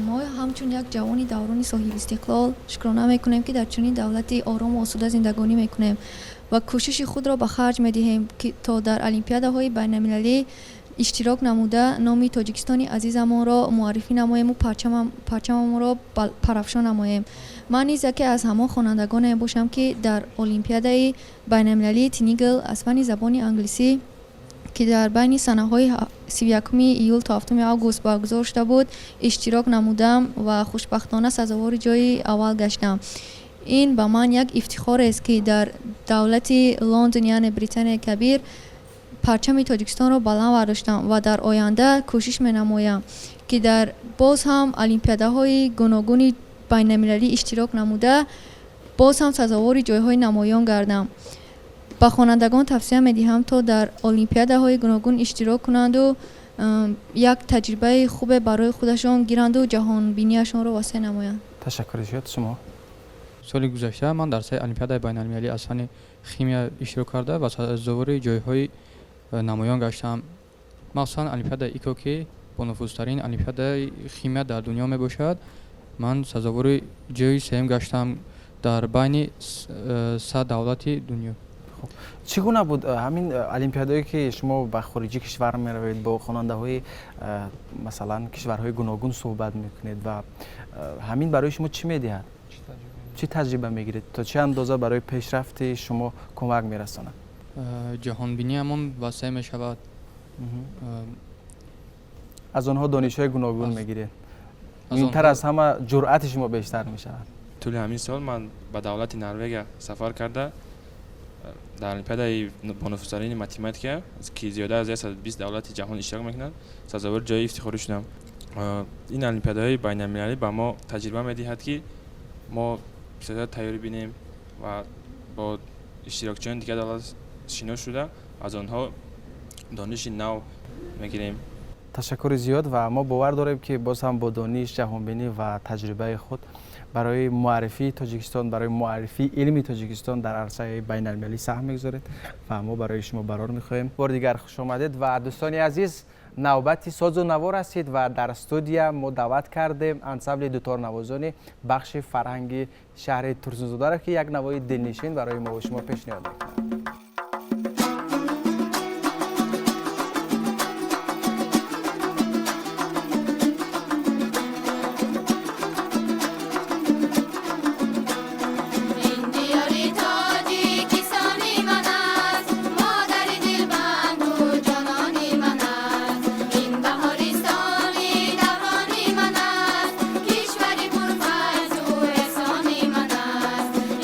Мо ҳамчун як ҷавони даврони соҳибистиқлол шукрона мекунем, ки дар чунин давлати орому осуда зиндагонӣ мекунем ва кӯшиши худро ба харҷ медиҳем, ки то дар олимпиадаҳои байналмилалӣ иштирок намуда, номи Тоҷикистони азизамонро муаррифӣ намоему парчамамонро парафшон намоем. Ман низ яке аз ҳамон хонандагоне бошам, ки дар олимпиадаи байналмилалии Тинигл аз фанни забони англисӣ, ки дар байни санаҳои 31-уми июл то 7-уми август баргузор шуда буд, иштирок намудам ва хушбахтона сазовори ҷои аввал гаштам. Ин ба ман як ифтихорест, ки дар давлати Лондон, яъне Британияи Кабир, парчами Тоҷикистонро баланд бардоштам ва дар оянда кӯшиш менамоям, ки дар боз ҳам олимпиадаҳои гуногуни байналмилалӣ иштирок намуда, боз ҳам сазовори ҷойҳои намоён гардам. Ба хонандагон тавсия медиҳам, то дар олимпиадаҳои гуногун иштирок кунанду як таҷрибаи хубе барои худашон гиранду ҷаҳонбинияшонро васеъ намоянд. Ташаккури зиёд. Шумо? Соли гузашта ман дар саи олимпиадаи байналмилалӣ аз фанни химия иштирок карда ва сазовори ҷойҳои намоён гаштам. Махсусан олимпиадаи ИКО, ки бонуфузтарин олимпиадаи химия дар дунё мебошад, ман сазовори ҷои сеюм гаштам дар байни 100 давлати дунё. Чӣ гуна буд ҳамин олимпиадаое, ки шумо ба хориҷи кишвар меравед, бо хонандаҳои, масалан, кишварҳои гуногун суҳбат мекунед ва ҳамин барои шумо чӣ медиҳад, чӣ таҷриба мегиред, то чӣ андоза барои пешрафти шумо кӯмак мерасонад? Ҷаҳонбиниамон васеъ мешавад. Аз онҳо донишҳои гуногун мегиред, муҳимтар аз ҳама ҷуръати шумо бештар мешавад. Тӯли ҳамин сол ман ба давлати Норвегия сафар карда, дар олимпиадаи бонуфузтарини математика, ки зиёда аз 120 давлати ҷаҳон иштирок мекунанд, сазовори ҷои ифтихорӣ шудам. Ин олимпиадаҳои байналмилалӣ ба мо таҷриба медиҳад, ки мо бисёртар тайёрӣ бинем ва бо иштирокчиёни дигар давлат шинос шуда, аз онҳо дониши нав мегирем. Ташаккури зиёд ва мо бовар дорем, ки боз ҳам бо дониш, ҷаҳонбинӣ ва таҷрибаи худ барои муаррифии Тоҷикистон, барои муаррифии илми Тоҷикистон дар арсаи байналмилалӣ саҳм мегузоред ва мо барои шумо барор мехоҳем. Бори дигар хуш омадед. Ва дӯстони азиз, навбати созу наво расид ва дар студия мо даъват кардем ансамбли дуторнавозони бахши фарҳанги шаҳри Турсунзодаро, ки як навои дилнишин барои мо шумо пешниҳод мекунад.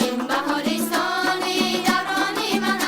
Ин баҳористони даврони ман.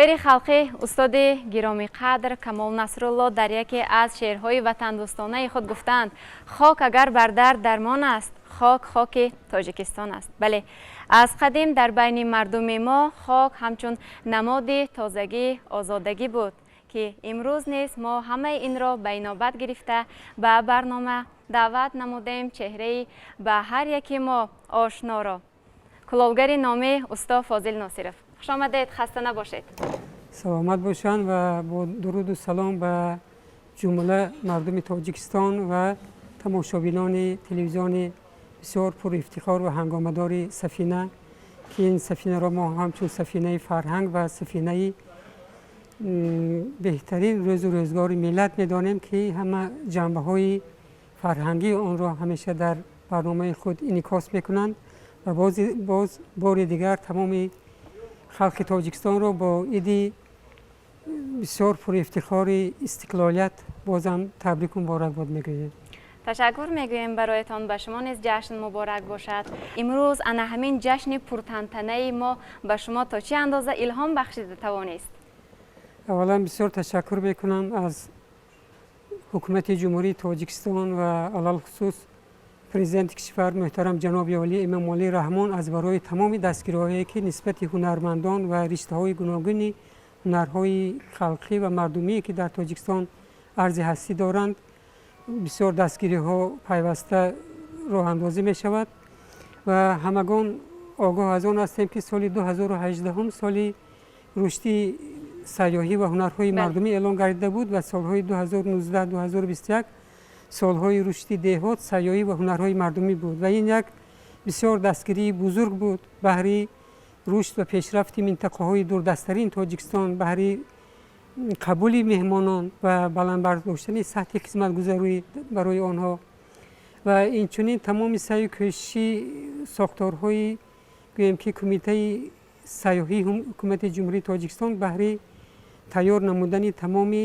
Шоири халқӣ, устоди гиромиқадр Камол Насрулло дар яке аз шеърҳои ватандӯстонаи худ гуфтаанд: «Хок агар бар дард дармон аст, хок хоки Тоҷикистон аст». Бале, аз қадим дар байни мардуми мо хок ҳамчун намоди тозагӣ, озодагӣ буд, ки имрӯз низ мо ҳамаи инро ба инобат гирифта ба барнома даъват намудем чеҳраи ба ҳар яки мо ошноро, кулолгари номӣ усто Фозил Носиров. Хуш омадед, хаста набошед. Саломат бошанд ва бо дуруду салом ба ҷумла мардуми Тоҷикистон ва тамошобинони телевизиони бисёр пурэфтихор ва ҳангомадори Сафина, ки ин сафинаро мо ҳамчун сафинаи фарҳанг ва сафинаи беҳтарин рӯзу рӯзгори миллат медонем, ки ҳама ҷанбаҳои фарҳангии онро ҳамеша дар барномаи худ инъикос мекунанд, ва боз бори дигар тамоми халқи Тоҷикистонро бо иди бисёр пурэфтихори истиқлолият бозам табрику муборакбод мегӯем. Ташаккур мегӯем бароятон, ба шумо низ ҷашн муборак бошад. Имрӯз ана ҳамин ҷашни пуртантанаи мо ба шумо то чӣ андоза илҳом бахшида тавонист? Аввалан, бисёр ташаккур мекунам аз ҳукумати Ҷумҳурии Тоҷикистон ва алалхусус президенти кишвар муҳтарам ҷаноби олӣ Эмомалӣ Раҳмон аз барои тамоми дастгириҳое, ки нисбати ҳунармандон ва риштаҳои гуногуни ҳунарҳои халқӣ ва мардумие, ки дар Тоҷикистон арзи ҳастӣ доранд, бисёр дастгириҳо пайваста роҳандозӣ мешавад. Ва ҳамагон огоҳ аз он ҳастем, ки соли 2018 соли рушди сайёҳӣ ва ҳунарҳои мардумӣ эълон гардида буд ва солҳои 2019-2021 солҳои рушди деҳот, сайёҳӣ ва ҳунарҳои мардумӣ буд. Ва ин як бисёр дастгирии бузург буд баҳри рушд ва пешрафти минтақаҳои дурдасттарин Тоҷикистон, баҳри қабули меҳмонон ва баланд бардоштани сатҳи хизматгузорӣ барои онҳо. Ва инчунин тамоми саъю кӯшиши сохторҳои, гӯем ки, Кумитаи сайёҳии Ҳукумати Ҷумҳурии Тоҷикистон баҳри тайёр намудани тамоми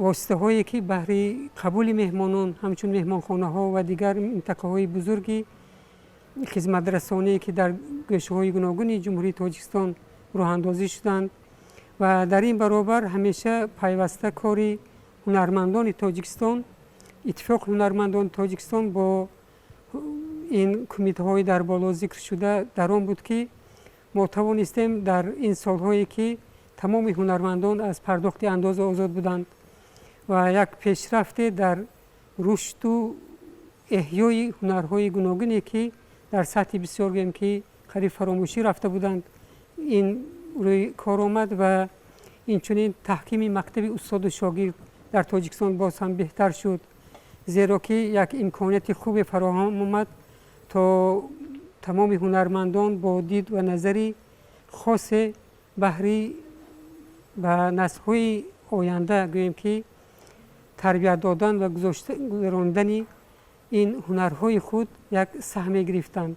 воситаҳое, ки баҳри қабули меҳмонон, ҳамчун меҳмонхонаҳо ва дигар минтақаҳои бузурги хизматрасоние, ки дар гӯшаҳои гуногуни Ҷумҳурии Тоҷикистон роҳандозӣ шуданд. Ва дар ин баробар ҳамеша пайваста кори ҳунармандони Тоҷикистон, Иттифоқи ҳунармандони Тоҷикистон бо ин кумитаҳои дар боло зикр шуда дар он буд, ки мо тавонистем дар ин солҳое, ки тамоми ҳунармандон аз пардохти андоза озод буданд, ва як пешрафте дар рушду эҳёи ҳунарҳои гуногуне, ки дар сатҳи бисёр, гӯем ки, қариб фаромӯшӣ рафта буданд, ин рӯи кор омад. Ва инчунин таҳкими мактаби устоду шогирд дар Тоҷикистон боз ҳам беҳтар шуд, зеро ки як имконияти хубе фароҳам омад, то тамоми ҳунармандон бо дид ва назари хосе баҳри ба наслҳои оянда, гӯем ки, тарбият додан ва гузарондани ин ҳунарҳои худ як саҳме гирифтанд.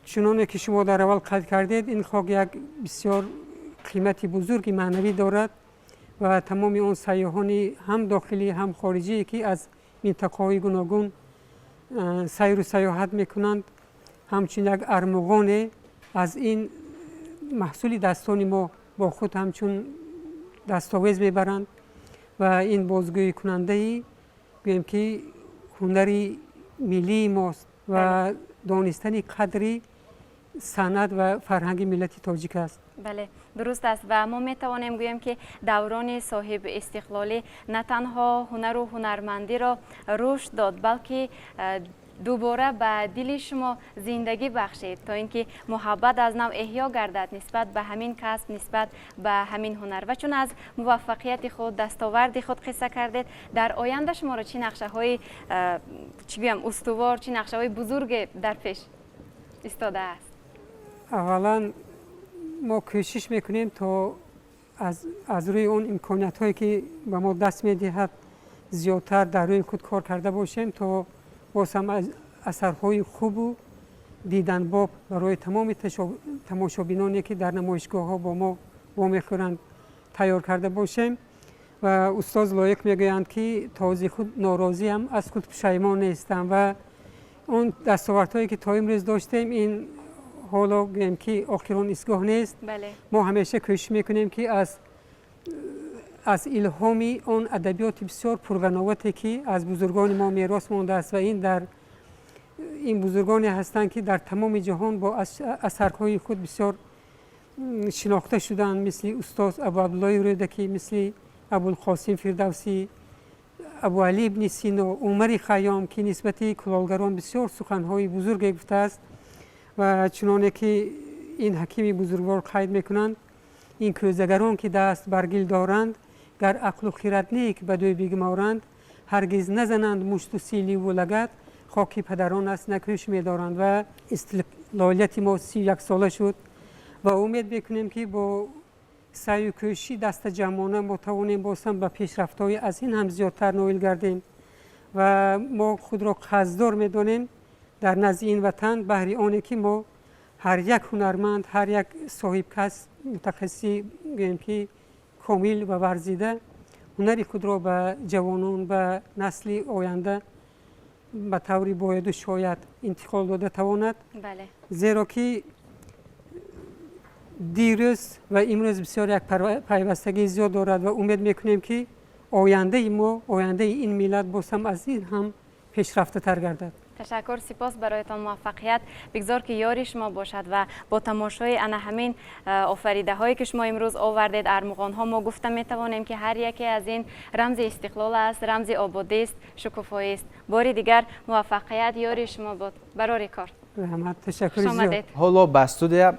Чуноне ки шумо дар аввал қайд кардед, ин хок як бисёр қимати бузурги маънавӣ дорад ва тамоми он сайёҳони ҳам дохилӣ, ҳам хориҷие, ки аз минтақаҳои гуногун сайру сайёҳат мекунанд, ҳамчун як армуғоне аз ин маҳсули дастони мо бо худ ҳамчун дастовез мебаранд. Ва ин бозгӯикунандаи, гӯем ки, ҳунари миллии мост ва донистани қадри санъат ва фарҳанги миллати тоҷик аст. Бале, дуруст аст. Ва мо метавонем гӯем, ки даврони соҳиби истиқлолӣ на танҳо ҳунару ҳунармандиро рушд дод, балки дубора ба дили шумо зиндагӣ бахшид, то ин ки муҳаббат аз нав эҳё гардад нисбат ба ҳамин касб, нисбат ба ҳамин ҳунар. Ва чун аз муваффақияти худ, дастоварди худ қисса кардед, дар оянда шуморо чӣ нақшаҳои, чӣ гӯям, устувор, чӣ нақшаҳои бузурге дар пеш истодааст? Аввалан, мо кӯшиш мекунем, то аз рӯи он имкониятҳое, ки ба мо даст медиҳад, зиёдтар дар рӯи худ кор карда бошем, то боз ҳам асарҳои хубу диданбоб барои тамоми тамошобиноне, ки дар намоишгоҳҳо бо мо вомехӯранд, тайёр карда бошем. Ва устоз Лоиқ мегӯянд, ки то зи худ норозиам, аз худ пушаймон нестам. Ва он дастовардҳое, ки то имрӯз доштем, ин Ҳоло гӯем, ки охирон истгоҳ нест. Мо ҳамеша кӯшиш мекунем, ки аз илҳоми он адабиёти бисёр пурғановате, ки аз бузургони мо мерос мондааст, ва ин дар ин бузургоне ҳастанд, ки дар тамоми ҷаҳон бо асарҳои худ бисёр шинохта шуданд, мисли устоз Абу Абдуллои Рӯдакӣ, мисли Абулқосим Фирдавсӣ, Абуалӣ ибни Сино, Умари Хайём, ки нисбати кулолгарон бисёр суханҳои бузурге гуфтааст. Ва чуноне ки ин ҳакими бузургвор қайд мекунанд: ин кӯзагарон, ки даст бар гил доранд, гар ақлу хирад нек ба дӯй бигуморанд, ҳаргиз назананд мушту силиву лагат, хоки падарон аст, накӯш медоранд. Ва истиқлолияти мо 31 сола шуд ва умед мекунем, ки бо саъю кӯшиши дастаҷамъона мо тавонем боз ҳам ба пешрафтҳои аз ин ҳам зиёдтар ноил гардем. Ва мо худро қарздор медонем дар назди ин ватан, баҳри оне ки мо ҳар як ҳунарманд, ҳар як соҳибкасб, мутахассиси, гӯем ки, комил ва варзида ҳунари худро ба ҷавонон, ба насли оянда ба таври бояду шояд интиқол дода тавонад, зеро ки дирӯз ва имрӯз бисёр як пайвастагии зиёд дорад. Ва умед мекунем, ки ояндаи мо, ояндаи ин миллат боз ҳам аз ин ҳам пешрафтатар гардад. Ташаккур, сипос бароятон, муваффақият бигзор, ки ёри шумо бошад. Ва бо тамошои ана ҳамин офаридаҳое, ки шумо имрӯз овардед, армуғонҳо, мо гуфта метавонем, ки ҳар яке аз ин рамзи истиқлол аст, рамзи ободист, шукуфоист. Бори дигар муваффақият ёри шумо бод, барори кор. Раҳмат, ташаккури зиёд. Ҳоло ба студия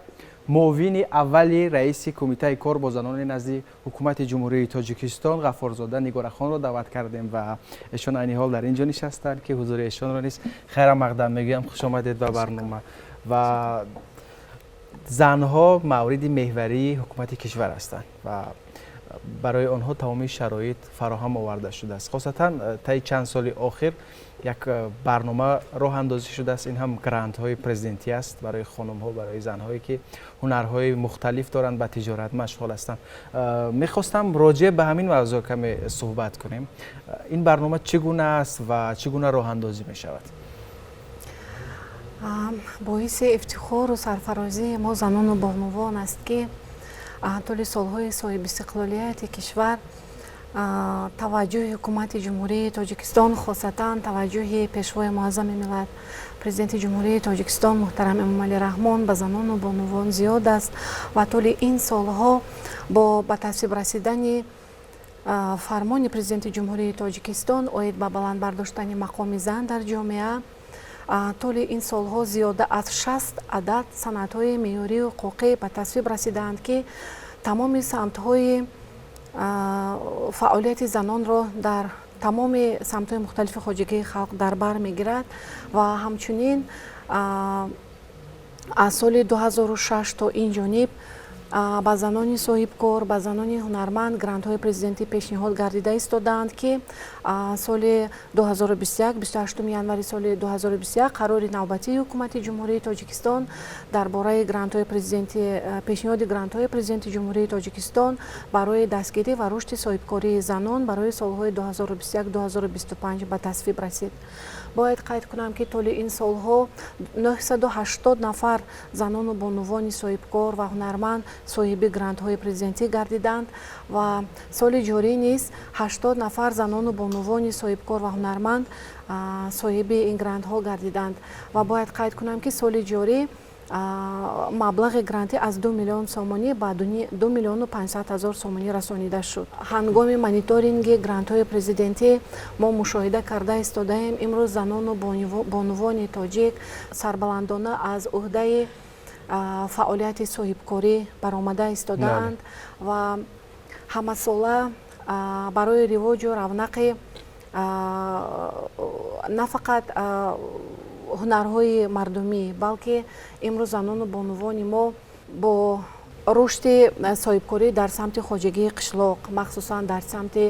муовини аввали раиси Кумитаи кор бо занони назди Ҳукумати Ҷумҳурии Тоҷикистон Ғаффорзода Нигорахонро даъват кардем ва эшон айни ҳол дар ин ҷо нишастанд, ки ҳузури эшонро низ хайрамақдам мегӯям. Хуш омадед ба барнома. Ва занҳо мавриди меҳварии ҳукумати кишвар ҳастанд ва барои онҳо тамоми шароит фароҳам оварда шудааст. Хосатан таи чанд соли охир як барнома роҳандозӣ шудааст. Ин ҳам грантҳои президентӣ аст барои хонумҳо, барои занҳое, ки ҳунарҳои мухталиф доранд, ба тиҷорат машғул ҳастанд. Мехостам роҷеъ ба ҳамин мавзӯъ каме суҳбат кунем. Ин барнома чӣ гуна аст ва чӣ гуна роҳандозӣ мешавад? Боиси ифтихору сарфарозии мо, занону бонувон аст, ки тӯли солҳои соҳибистиқлолияти кишвар таваҷҷӯҳи Ҳукумати Ҷумҳурии Тоҷикистон, хосатан таваҷҷӯҳи Пешвои Муаззами миллат, Президенти Ҷумҳурии Тоҷикистон муҳтарам Эмомалӣ Раҳмон ба занону бонувон зиёд аст. Ва тӯли ин солҳо бо ба тасвиб расидани фармони Президенти Ҷумҳурии Тоҷикистон оид ба баланд бардоштани мақоми зан дар ҷомеа, тӯли ин солҳо зиёда аз 60 адад санадҳои меъёрию ҳуқуқӣ ба тасвиб расидаанд, ки тамоми самтҳои фаъолияти занонро дар тамоми самтҳои мухталифи хоҷагии халқ дар бар мегирад. Ва ҳамчунин аз соли 2006 то ин ҷониб ба занони соҳибкор, ба занони ҳунарманд грантҳои президентӣ пешниҳод гардида истодаанд, ки соли 2021, 28 январи соли 2021 қарори навбатии Ҳукумати Ҷумҳурии Тоҷикистон дар бораи грантҳои президентӣ, пешниҳоди грантҳои Президенти Ҷумҳурии Тоҷикистон барои дастгирӣ ва рушди соҳибкории занон барои солҳои 2021-2025 ба тасвиб расид. Бояд қайд кунам, ки тӯли ин солҳо 980 нафар занону бонувони соҳибкор ва ҳунарманд соҳиби грантҳои президентӣ гардиданд ва соли ҷорӣ низ 80 нафар занону бонувони соҳибкор ва ҳунарманд соҳиби ин грантҳо гардиданд. Ва бояд қайд кунам, ки соли ҷорӣ маблағи грантӣ аз 2 миллион сомонӣ ба 2 миллиону 500 ҳазор сомонӣ расонида шуд. Ҳангоми мониторинги грантҳои президентӣ мо мушоҳида карда истодаем: имрӯз занону бонувони тоҷик сарбаландона аз ӯҳдаи фаъолияти соҳибкорӣ баромада истодаанд ва ҳамасола барои ривоҷу равнақи на фақат ҳунарҳои мардумӣ, балки имрӯз занону бонувони мо бо рушди соҳибкорӣ дар самти хоҷагии қишлоқ, махсусан дар самти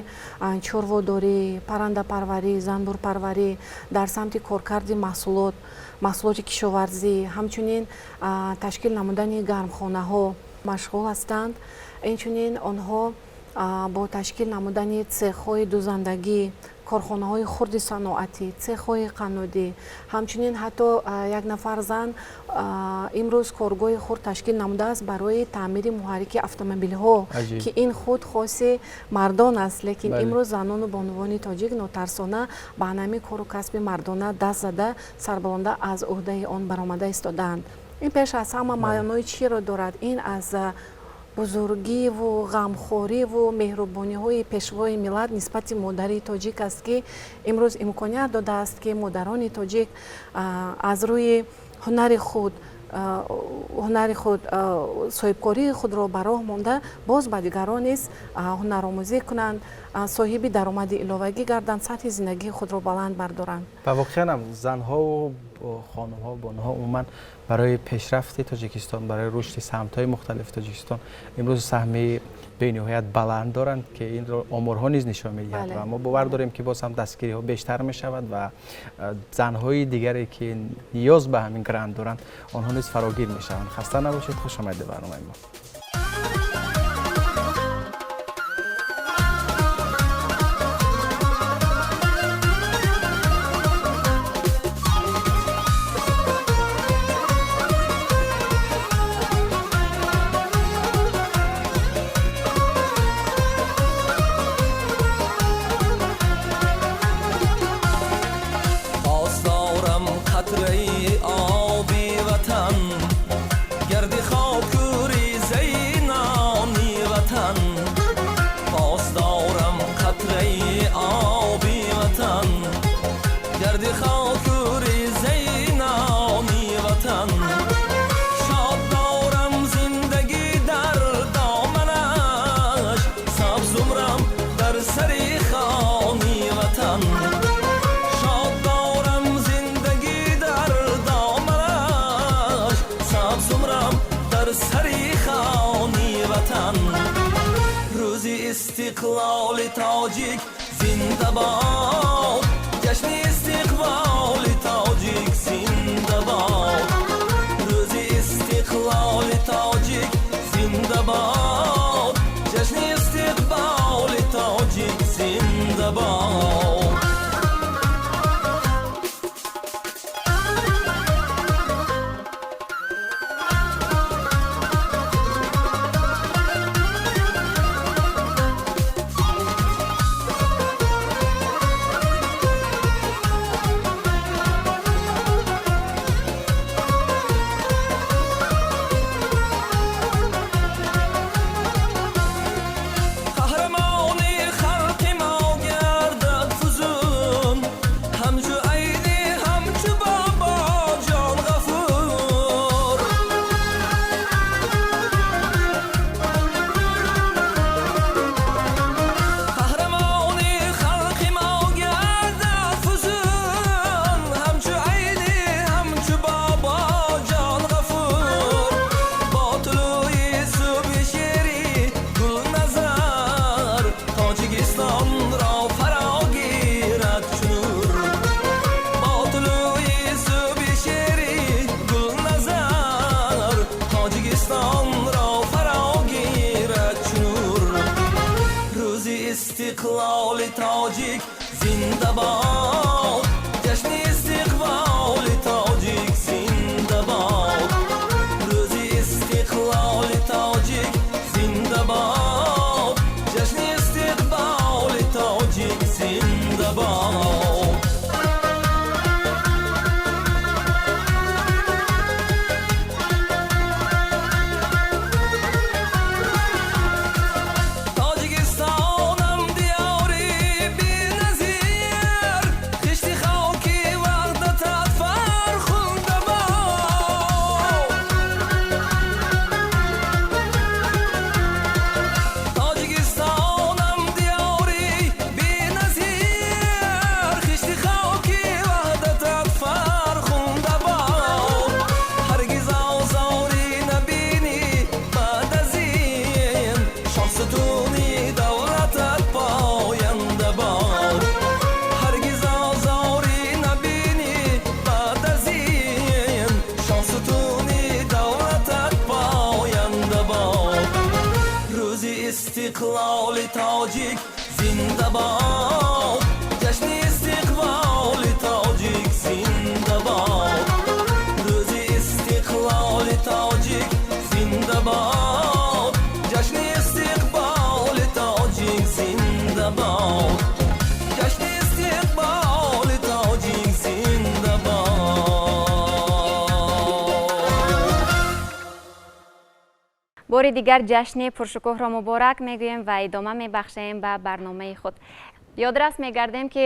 чорводорӣ, паррандапарварӣ, занбурпарварӣ, дар самти коркарди маҳсулот, маҳсулоти кишоварзӣ, ҳамчунин ташкил намудани гармхонаҳо машғул ҳастанд. Инчунин онҳо бо ташкил намудани цехҳои дузандагӣ. Корхонаҳои хурди саноатӣ, цехҳои қаннодӣ, ҳамчунин ҳатто як нафар зан имрӯз коргоҳи хурд ташкил намудааст барои таъмири муҳаррики автомобилҳо, ки ин худ хоси мардон аст, лекин имрӯз занону бонувони тоҷик нотарсона ба ҳамин кору касби мардона даст зада, сарбаланда аз ӯҳдаи он баромада истодаанд. Ин пеш аз ҳама маънои чиро дорад? Ин аз бузургиву ғамхориву меҳрубониҳои пешвои миллат нисбати модари тоҷик аст, ки имрӯз имконият додааст, ки модарони тоҷик аз рӯи ҳунари худ соҳибкории худро ба роҳ монда, боз ба дигарон низ ҳунаромӯзӣ кунанд, соҳиби даромади иловагӣ гарданд, сатҳи зиндагии худро баланд бардоранд. Ва воқеан ҳам занҳову хонумҳо, бонуҳо умуман барои пешрафти Тоҷикистон, барои рушди самтҳои мухталифи Тоҷикистон имрӯз саҳми бениҳоят баланд доранд, ки инро оморҳо низ нишон медиҳад. Ва мо бовар дорем, ки боз ҳам дастгириҳо бештар мешавад ва занҳои дигаре, ки ниёз ба ҳамин грант доранд, онҳо низ фарогир мешаванд. Хаста набошед, хуш омадед ба барномаи мо. قطره آبی وطن گردی خاک و ریزه نانی وطن. پاس دارم قطره آبی وطن گردی خاک و ریزه نانی وطن. شاد دارم زندگی در دامنش، سبز عمرم در سر خانی وطن. شاد دارم زندگی در دامنش، سبز عمرم در سر خانی وطن. روزی استقلال تاجیک زنده باد، جشن استقلال تاجیک زنده باد. روزی استقلال تاجیک زنده باد، جشن استقلال تاجیک زنده باد. قهرمانی خلق ما گردد فزون، همچو عینی همچو بابا جان غفور. قهرمانی خلق ما گردد فزون، همچو عینی همچو بابا جان غفور. با طلوع صبح شیری گل نظر، تاجیکستان را فرا گیرد چو نور. با طلوع صبح شیری گل نظر، تاجیکستان را فرا گیرد چو نور. روزی استقلال تاجیک زنده باد، جشن استقلال تاجیک زنده باد. روزی استقلال تاجیک زنده باد، جشن استقلال تاجیک زنده باد. تاجیکستانم دیاری بی‌نظیر، خشت خاکی وحدتت فرخنده باد. تاجیکستانم دیاری بی‌نظیر، خشت خاکی وحدتت فرخنده باد. هرگز آزاری نبینی بعد از این، شاهستونی دولتت پاینده باد. هرگز آزاری نبینی بعد از این، شاهستونی دولتت پاینده باد. روزی استقلال تاجیک زنده باد، جشن Бори дигар ҷашни пуршукӯҳро муборак мегӯем ва идома мебахшем ба барномаи худ. Ёдрас мегардем, ки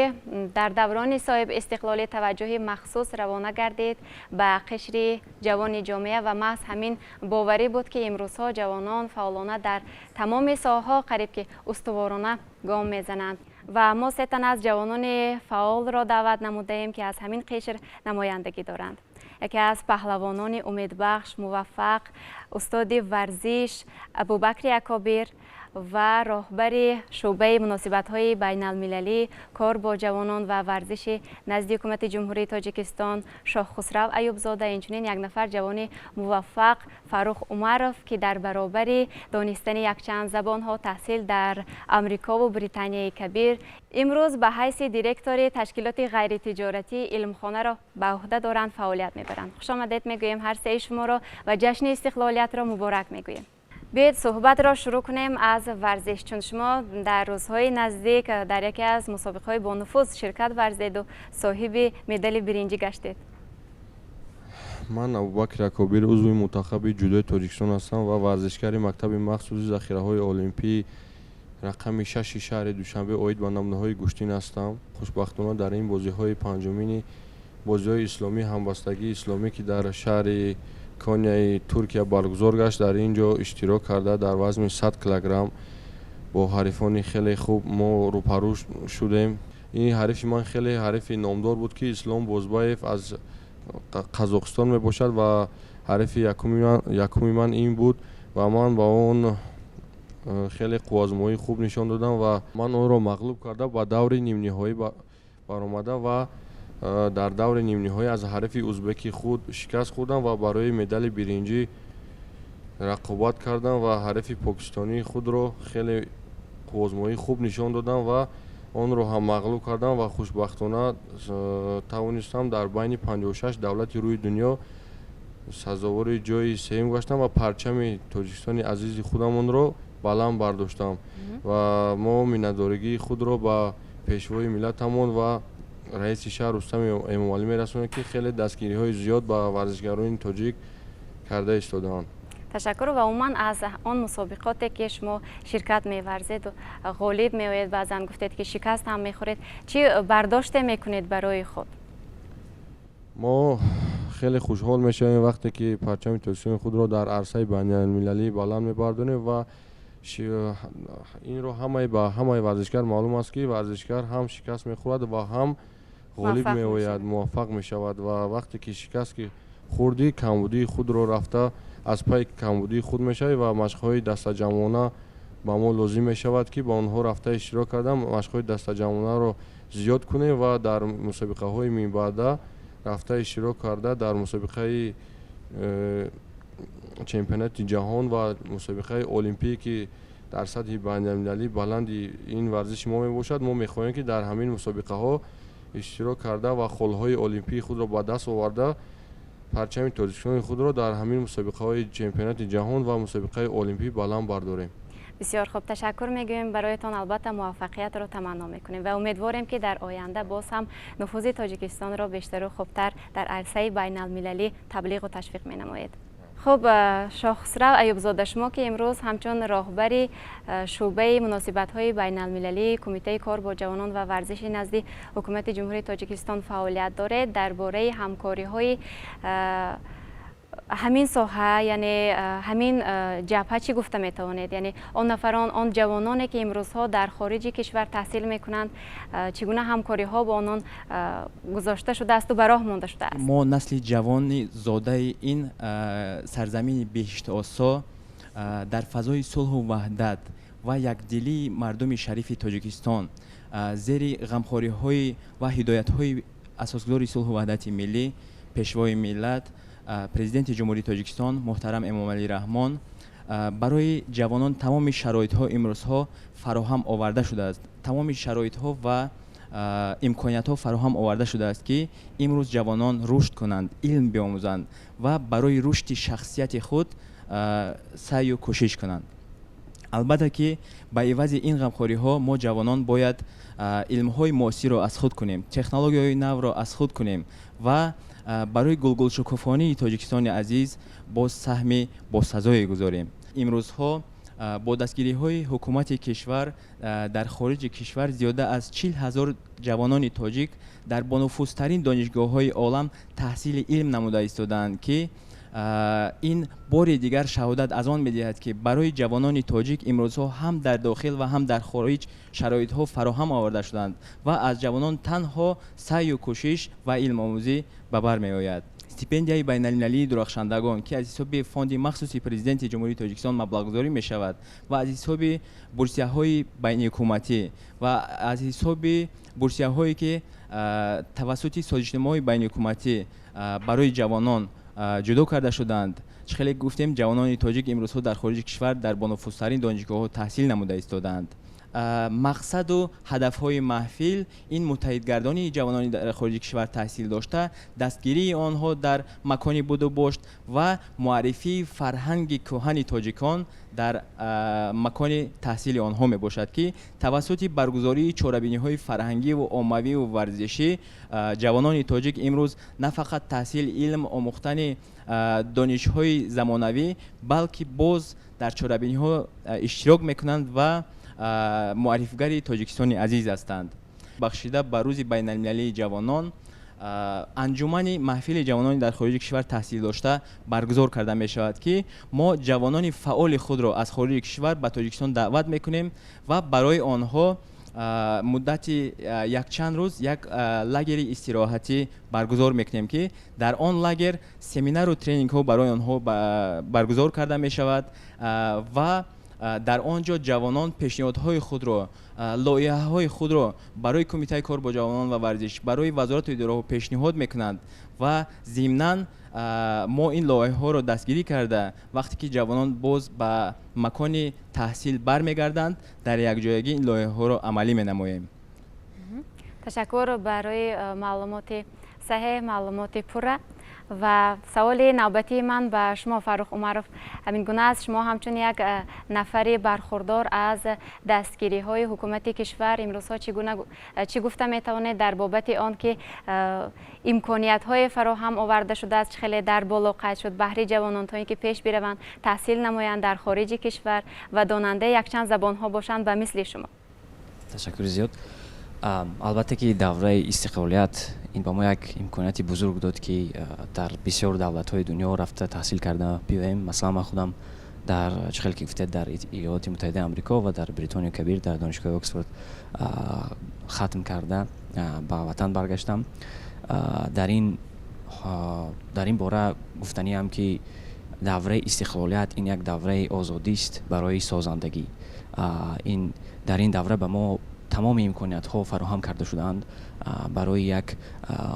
дар даврони соҳиби истиқлолӣ таваҷҷӯҳи махсус равона гардид ба қишри ҷавони ҷомеа ва маҳз ҳамин боварӣ буд, ки имрӯзҳо ҷавонон фаъолона дар тамоми соҳаҳо қариб ки устуворона гом мезананд. Ва мо се тан аз ҷавонони фаъолро даъват намудаем, ки аз ҳамин қишр намояндагӣ доранд. Яке аз паҳлавонони умедбахш, муваффақ, устоди варзиш Абубакри Акобир ва роҳбари шӯъбаи муносибатҳои байналмилалӣ, кор бо ҷавонон ва варзиши назди Ҳукумати Ҷумҳурии Тоҷикистон Шоҳхусрав Аюбзода, инчунин як нафар ҷавони муваффақ Фаррух Умаров, ки дар баробари донистани якчанд забонҳо, таҳсил дар Амрикову Британияи Кабир, имрӯз ба ҳайси директори ташкилоти ғайритиҷоратии Илмхонаро ба ӯҳда доранд, фаъолият мебаранд. Хушомадед мегӯем ҳар сеи шуморо ва ҷашни истиқлолиятро муборак мегӯем. Биёед, суҳбатро шурӯъ кунем аз варзиш, чун шумо дар рӯзҳои наздик дар яке аз мусобиқаҳои бонуфуз ширкат варзеду соҳиби медали биринҷӣ гаштед. Ман Абубакр Акобир, узви мунтахаби ҷудои Тоҷикистон ҳастам ва варзишгари мактаби махсуси захираҳои олимпии рақами шаши шаҳри Душанбе оид ба намунаҳои гӯштин ҳастам. Хушбахтона, дар ин бозиҳои панҷумини бозиҳои исломӣ, ҳамбастагии исломӣ, ки дар шаҳри Конияи Туркия баргузор гашт, дар ин ҷо иштирок карда, дар вазни 100 килограмм бо ҳарифони хеле хуб мо рӯпарӯ шудем. Ин ҳарифи ман хеле ҳарифи номдор буд, ки Ислом Бозбаев аз Қазоқистон мебошад, ва ҳарифи якуми ман ин буд ва ман ба он хеле қувваозмоии хуб нишон додам ва ман онро мағлуб карда, ба даври нимниҳоӣ баромада ва дар даври нимниҳоӣ аз ҳарифи узбеки худ шикаст хӯрдам ва барои медали биринҷӣ рақобат кардам ва ҳарифи покистонии худро хеле қувваозмоии хуб нишон додам ва онро ҳам мағлуб кардам ва хушбахтона тавонистам дар байни 56 давлати рӯи дунё сазовори ҷои сеюм гаштам ва парчами Тоҷикистони азизи худамонро баланд бардоштам. Ва мо миннатдоригии худро ба пешвои миллатамон ва раиси шаҳр Рустами Эмомалӣ мерасонем, ки хеле дастгириҳои зиёд ба варзишгарони тоҷик карда истодаанд. Ташаккур. Ва умуман, аз он мусобиқоте, ки шумо ширкат меварзеду ғолиб меоед, баъзан гуфтед, ки шикаст ҳам мехӯред, чӣ бардоште мекунед барои худ? Мо хеле хушҳол мешавем, вақте ки парчами Тоҷикистони худро дар арсаи байналмилалӣ баланд мебардонем. Ва инро ҳамаи ба ҳамаи варзишгар маълум аст, ки варзишгар ҳам шикаст мехӯрад ва ҳам ғолиб меояд, муваффақ мешавад. Ва вақте ки шикаст ки хӯрдӣ, камбудии худро рафта аз пайи камбудии худ мешавӣ ва машқҳои дастаҷамъона ба мо лозим мешавад, ки ба онҳо рафта иштирок кардам, машқҳои дастаҷамъонаро зиёд кунем ва дар мусобиқаҳои минбаъда рафта иштирок карда, дар мусобиқаи чемпионати ҷаҳон ва мусобиқаи олимпие, ки дар сатҳи байналмилалӣ баланди ин варзиши мо мебошад, мо мехоҳем, ки дар ҳамин мусобиқаҳо иштирок карда ва холҳои олимпии худро ба даст оварда, парчами Тоҷикистони худро дар ҳамин мусобиқаҳои чемпионати ҷаҳон ва мусобиқаи олимпӣ баланд бардорем. Бисёр хуб, ташаккур мегӯем бароятон. Албатта, муваффақиятро таманно мекунем ва умедворем, ки дар оянда боз ҳам нуфузи Тоҷикистонро бештару хубтар дар арсаи байналмилалӣ таблиғу ташвиқ менамоед. Хуб, Шоҳхусрав Аюбзода, шумо ки имрӯз ҳамчун роҳбари шӯъбаи муносибатҳои байналмилалии Кумитаи кор бо ҷавонон ва варзиши назди Ҳукумати Ҷумҳурии Тоҷикистон фаъолият доред, дар бораи ҳамкориҳои ҳамин соҳа, яъне ҳамин ҷабҳа чӣ гуфта метавонед? Яъне он нафарон, он ҷавононе, ки имрӯзҳо дар хориҷи кишвар таҳсил мекунанд, чӣ гуна ҳамкориҳо бо онон гузошта шудаасту ба роҳ монда шудааст? Мо, насли ҷавони зодаи ин сарзамини беҳиштосо, дар фазои сулҳу ваҳдат ва якдилии мардуми шарифи Тоҷикистон, зери ғамхориҳои ва ҳидоятҳои асосгузори сулҳу ваҳдати миллӣ, пешвои миллат, Президенти Ҷумҳурии Тоҷикистон муҳтарам Эмомалӣ Раҳмон, барои ҷавонон тамоми шароитҳо имрӯзҳо фароҳам оварда шудааст. Тамоми шароитҳо ва имкониятҳо фароҳам оварда шудааст, ки имрӯз ҷавонон рушд кунанд, илм биомӯзанд ва барои рушди шахсияти худ саъю кӯшиш кунанд. Албатта, ки ба ивази ин ғамхориҳо мо, ҷавонон, бояд илмҳои муосирро аз худ кунем, технологияҳои навро аз худ кунем ва барои гулгулшукуфонии Тоҷикистони азиз боз саҳми босазое гузорем. Имрӯзҳо бо дастгириҳои ҳукумати кишвар дар хориҷи кишвар зиёда аз 40 000 ҷавонони тоҷик дар бонуфузтарин донишгоҳҳои олам таҳсили илм намуда истодаанд, ки ин бори дигар шаҳодат аз он медиҳад, ки барои ҷавонони тоҷик имрӯзҳо ҳам дар дохил ва ҳам дар хориҷ шароитҳо фароҳам оварда шуданд ва аз ҷавонон танҳо саъю кӯшиш ва илмомӯзӣ ба бар меояд. Стипендияи байналмилалии дурахшандагон, ки аз ҳисоби фонди махсуси Президенти Ҷумҳурии Тоҷикистон маблағгузорӣ мешавад ва аз ҳисоби бурсияҳои байниҳукуматӣ ва аз ҳисоби бурсияҳое, ки тавассути созишномаҳои байниҳукуматӣ барои ҷавонон ҷудо карда шуданд. Чӣ хеле гуфтем, ҷавонони тоҷик имрӯзҳо дар хориҷи кишвар дар бонуфузтарин донишгоҳҳо таҳсил намуда истодаанд. Мақсаду ҳадафҳои маҳфил ин муттаҳидгардонии ҷавонони дар хориҷи кишвар таҳсил дошта, дастгирии онҳо дар макони будубошт ва муаррифии фарҳанги кӯҳани тоҷикон дар макони таҳсили онҳо мебошад, ки тавассути баргузории чорабиниҳои фарҳангиву оммавиву варзишӣ ҷавонони тоҷик имрӯз на фақат таҳсил, илм омӯхтани донишҳои замонавӣ, балки боз дар чорабиниҳо иштирок мекунанд ва муаррифгари Тоҷикистони азиз ҳастанд. Бахшида ба Рӯзи байналмилалии ҷавонон анҷумани маҳфили ҷавонони дар хориҷи кишвар таҳсил дошта баргузор карда мешавад, ки мо ҷавонони фаъоли худро аз хориҷи кишвар ба Тоҷикистон даъват мекунем ва барои онҳо муддати якчанд рӯз як лагери истироҳатӣ баргузор мекунем, ки дар он лагер семинару тренингҳо барои онҳо баргузор карда мешавад ва дар он ҷо ҷавонон пешниҳодҳои худро, лоиҳаҳои худро барои Кумитаи кор бо ҷавонон ва варзиш, барои вазорату идораҳо пешниҳод мекунанд ва зимнан мо ин лоиҳаҳоро дастгирӣ карда, вақте ки ҷавонон боз ба макони таҳсил бармегарданд, дар якҷоягӣ ин лоиҳаҳоро амалӣ менамоем. Ташаккур барои маълумоти саҳеҳ, маълумоти пурра. Ва саволи навбатии ман ба шумо, Фаррух Умаров, ҳамин гуна аст: шумо ҳамчун як нафари бархурдор аз дастгириҳои ҳукумати кишвар имрӯзҳо чӣ гуна чӣ гуфта метавонед дар бобати он ки имкониятҳое фароҳам оварда шудааст, чӣ хеле дар боло қайд шуд, баҳри ҷавонон, то ин ки пеш бираванд, таҳсил намоянд дар хориҷи кишвар ва донандаи якчанд забонҳо бошанд ба мисли шумо? Ташаккури зиёд. Албатта ки давраи истиқлолият ин ба мо як имконияти бузург дод, ки дар бисёр давлатҳои дунё рафта таҳсил карда биёем. Масалан, ман худам дар, чӣ хеле ки гуфтед, дар Иёлоти Муттаҳидаи Амрико ва дар Бритонияи Кабир дар донишгоҳи Оксфорд хатм карда ба ватан баргаштам. Дар ин бора гуфтаниам, ки давраи истиқлолият ин як давраи озодист барои созандагӣ. Ин дар ин давра ба мо тамоми имкониятҳо фароҳам карда шудаанд барои як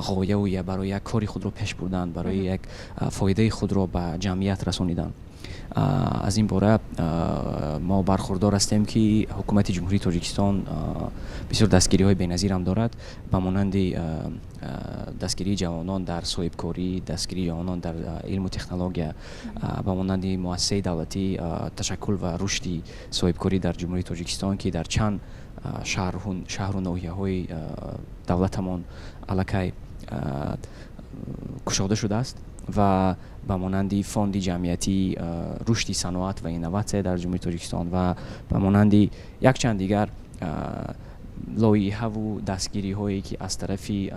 ғояву барои як кори худро пеш бурдан, барои як фоидаи худро ба ҷамъият расонидан. Аз ин бора мо бархурдор ҳастем, ки ҳукумати Ҷумҳурии Тоҷикистон бисёр дастгириҳои беназирам дорад, ба монанди дастгирии ҷавонон дар соҳибкорӣ, дастгирии ҷавонон дар илму технология, ба монанди муассисаи давлатии ташаккул ва рушди соҳибкорӣ дар Ҷумҳурии Тоҷикистон, ки дар чанд шаҳру ноҳияҳои давлатамон аллакай кушода шудааст, ва ба монанди фонди ҷамъиятии рушди саноат ва инноватсия дар Ҷумҳурии Тоҷикистон ва ба монанди якчанд дигар лоиҳаву дастгириҳое, ки аз тарафи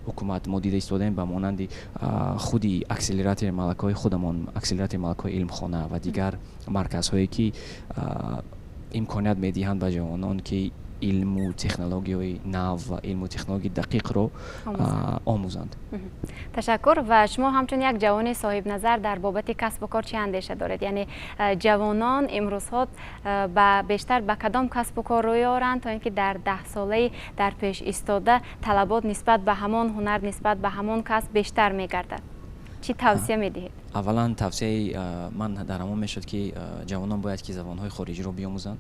ҳукумат мо дида истодаем, ба монанди худи акселератори малакаҳои худамон, акселератори малакаҳои илмхона ва дигар марказҳое, ки имконият медиҳанд ба ҷавонон, ки илму технологияҳои нав ва илму технологияи дақиқро омӯзанд. Ташаккур. Ва шумо ҳамчун як ҷавони соҳибназар дар бобати касбу кор чӣ андеша доред? Яъне ҷавонон имрӯзҳо ба бештар ба кадом касбу кор рӯй оранд, то ин ки дар 10 солаи дар пеш истода талабот нисбат ба ҳамон ҳунар, нисбат ба ҳамон касб бештар мегардад? Чӣ тавсия медиҳед? Аввалан, тавсияи ман дар ҳамон мешуд, ки ҷавонон бояд ки забонҳои хориҷиро биомӯзанд,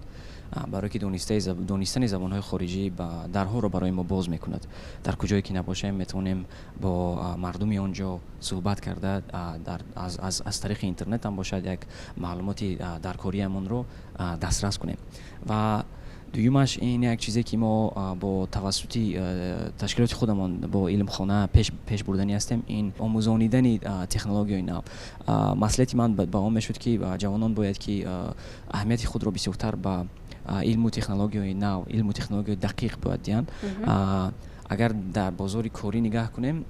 барое ки донистани забонҳои хориҷӣ ба дарҳоро барои мо боз мекунад. Дар куҷое ки набошем, метавонем бо мардуми он ҷо суҳбат карда, аз тариқи интернет ҳам бошад, як маълумоти даркориамонро дастрас кунем. Ва Дуюмаш, ин як чизе ки мо бо тавассути ташкилоти худамон, бо Илмхона пеш бурданӣ ҳастем, ин омӯзонидани технологияи нав. Маслиҳати ман ба он мешуд, ки ҷавонон бояд ки аҳамияти худро бисёртар ба илму технологияи нав, илму технологияи дақиқ бояд диҳанд. Агар дар бозори корӣ нигаҳ кунем,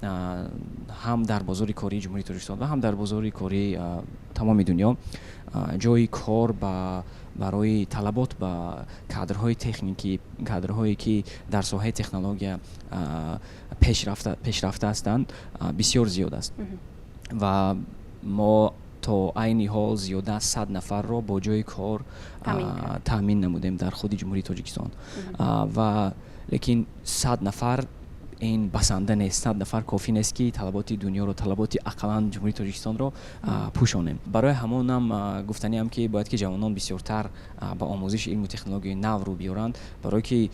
ҳам дар бозори кории Ҷумҳурии Тоҷикистон ва ҳам дар бозори кории тамоми дунё, ҷои кор барои талабот ба кадрҳои техникӣ, кадрҳое ки дар соҳаи технология пешрафта ҳастанд, бисёр зиёд аст. Ва мо то айни ҳол зиёда аз 100 нафарро бо ҷои кор таъмин намудем дар худи Ҷумҳурии Тоҷикистон. Ва лекин 100 нафар ин басанда нест, 100 нафар кофӣ нест, ки талаботи дунёро, талаботи ақаллан Ҷумҳурии Тоҷикистонро пӯшонем. Барои ҳамонам гуфтаниам, ки бояд ки ҷавонон бисёртар ба омӯзиши илму технологияи нав рӯ биёранд, барое ки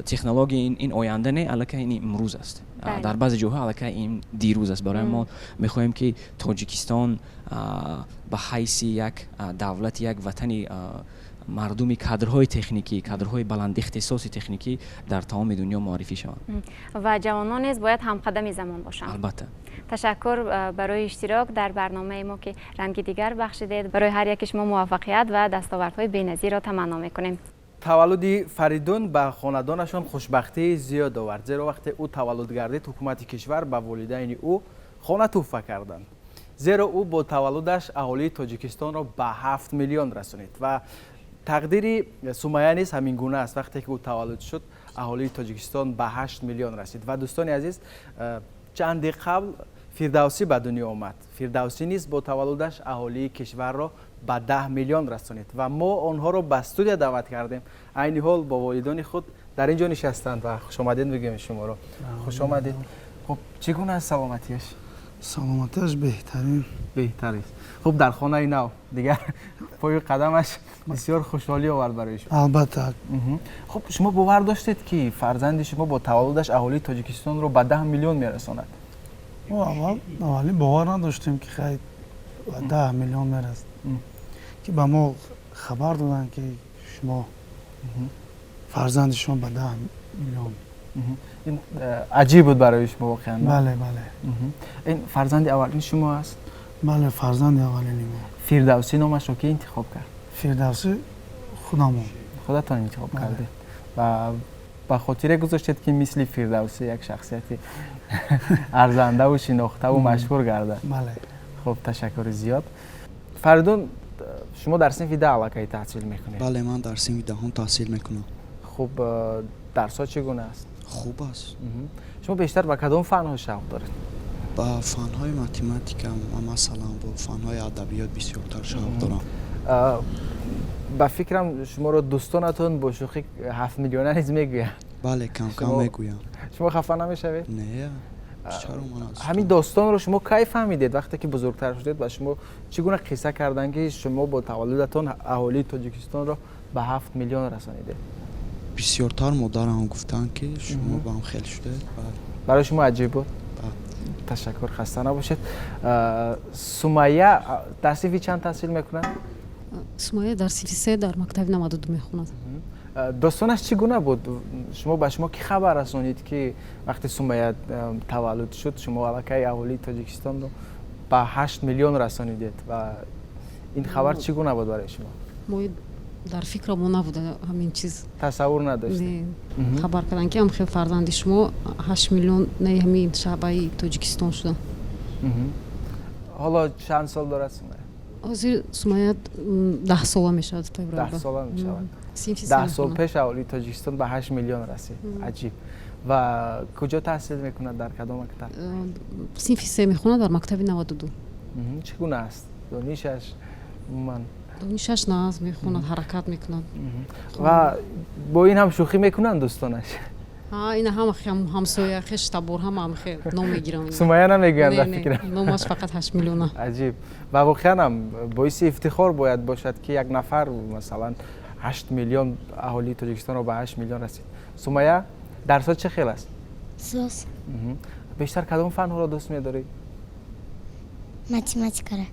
технология ин оянда не, аллакай ин имрӯз аст, дар баъзе ҷоҳо аллакай ин дирӯз аст. Барои мо мехоҳем, ки Тоҷикистон ба ҳайси як давлати, як ватани мардуми кадрҳои техникӣ, кадрҳои баландихтисоси техникӣ дар тамоми дунё муаррифӣ шаванд. Ва ҷавонон низ бояд ҳамқадами замон бошанд. Албатта. Ташаккур барои иштирок дар барномаи мо, ки ранги дигар бахшидед. Барои ҳар яки шумо муваффақият ва дастовардҳои беназирро таманно мекунем. Таваллуди Фаридун ба хонадонашон хушбахтии зиёд овард, зеро вақте ӯ таваллуд гардид, ҳукумати кишвар ба волидайни ӯ хона тӯҳфа карданд, зеро ӯ бо таваллудаш аҳолии Тоҷикистонро ба 7 миллион расонид. Ва тақдири Сумая низ ҳамин гуна аст. Вақте ки ӯ таваллуд шуд, аҳолии Тоҷикистон ба 8 миллион расид. Ва дӯстони азиз, чанде қабл Фирдавсӣ ба дунё омад. Фирдавсӣ низ бо таваллудаш аҳолии кишварро ба 10 миллион расонид ва мо онҳоро ба студия даъват кардем. Айни ҳол бо волидони худ дар ин ҷо нишастанд ва хушомадед мегӯем шуморо. Хуш омадед. Хуб, чӣ гуна аст саломатиаш? Саломатиаш беҳтарин. Беҳтар аст. Хуб, дар хонаи нав дигар пою қадамаш бисёр хушҳолӣ овард барои шумо. Албатта. Хуб, шумо бовар доштед, ки фарзанди шумо бо таваллудаш аҳолии Тоҷикистонро ба 10 миллион мерасонад? Мо аввал аввалӣ бовар надоштем, ки хай ба 10 миллион мерасад, ки ба мо хабар доданд, ки шумо фарзанди шумо ба 10 миллион. Ин аҷиб буд барои шумо воқеан? Бале, бале. Ин фарзанди аввалини шумо аст? Бале, фарзанди аввалини мо. Фирдавсӣ номашро ки интихоб кард? Фирдавсӣ худамон. Худатон интихоб кардед ва ба хотире гузоштед, ки мисли Фирдавсӣ як шахсияти арзандаву шинохтаву машҳур гардад. Бале. Хуб, ташаккури зиёд. Фаридун, шумо дар синфи 10 аллакай таҳсил мекунед? Бале, ман дар синфи даҳум таҳсил мекунам. Хуб, дарсҳо чӣ гуна аст? Хуб аст. Шумо бештар ба кадом фанҳо шавқ доред? Ба фанҳои математика ва масалан бо фанҳои адабиёт бисёртар шавқ дорам. Ба фикрам, шуморо дӯстонатон бо шӯхӣ 7 миллиона низ мегӯянд. Бале, камкам мегӯянд. Шумо хафа намешавед? Не, чаро ман? Ҳамин достонро шумо кай фаҳмидед? Вақте ки бузургтар шудед, ба шумо чӣ гуна қисса карданд, ки шумо бо таваллудатон аҳолии Тоҷикистонро ба 7 миллион расонидед? Бисёртар модарам гуфтанд, ки шумо ба ҳам хел шудед. Барои шумо аҷиб буд. Ташаккур, хаста набошед. Сумайя дар синфи чанд таҳсил мекунад? Сумайя дар синфи се дар мактаби 92 мехонад. Достонаш чӣ гуна буд? Шумо ба шумо кӣ хабар расонид, ки вақте Сумайя таваллуд шуд, шумо аллакай аҳолии Тоҷикистонро ба 8 миллион расонидед ва ин хабар чӣ гуна буд барои шумо? Мо дар фикрамо набуда ҳамин чиз. Тасаввур надоштед? Хабар карданд, ки ҳамхел фарзанди шумо 8 миллион наи ҳамин шаъбаи Тоҷикистон шуда. Ҳоло чанд сол дорад Сумайя? Ҳозир Сумайя 10 сола мешавад. 10 сола мешавад. 10 сол пеш аҳолии Тоҷикистон ба 8 миллион расид. Аҷиб. Ва куҷо таҳсил мекунад, дар кадом мактаб? Синфи се мехонад дар мактаби 92. Чӣ гуна аст донишаш умуман? Донишаш нағз, мехонад, ҳаракат мекунад. Ва бо ин ҳам шӯхӣ мекунанд дӯстонаш? Ина ҳама ҳамсоя, хештабор, ҳама ҳамхел ном мегиранд. Сумая намегӯянд, ба фикрам. Номаш фақат 8 миллиона. Аҷиб. Ва воқеан ҳам боиси ифтихор бояд бошад, ки як нафар, масалан, 8 миллион аҳолии Тоҷикистонро ба 8 миллион расид. Сумая, дарсҳо чӣ хел аст? Соз. Бештар кадом фанҳоро дӯст медорӣ? Математикара.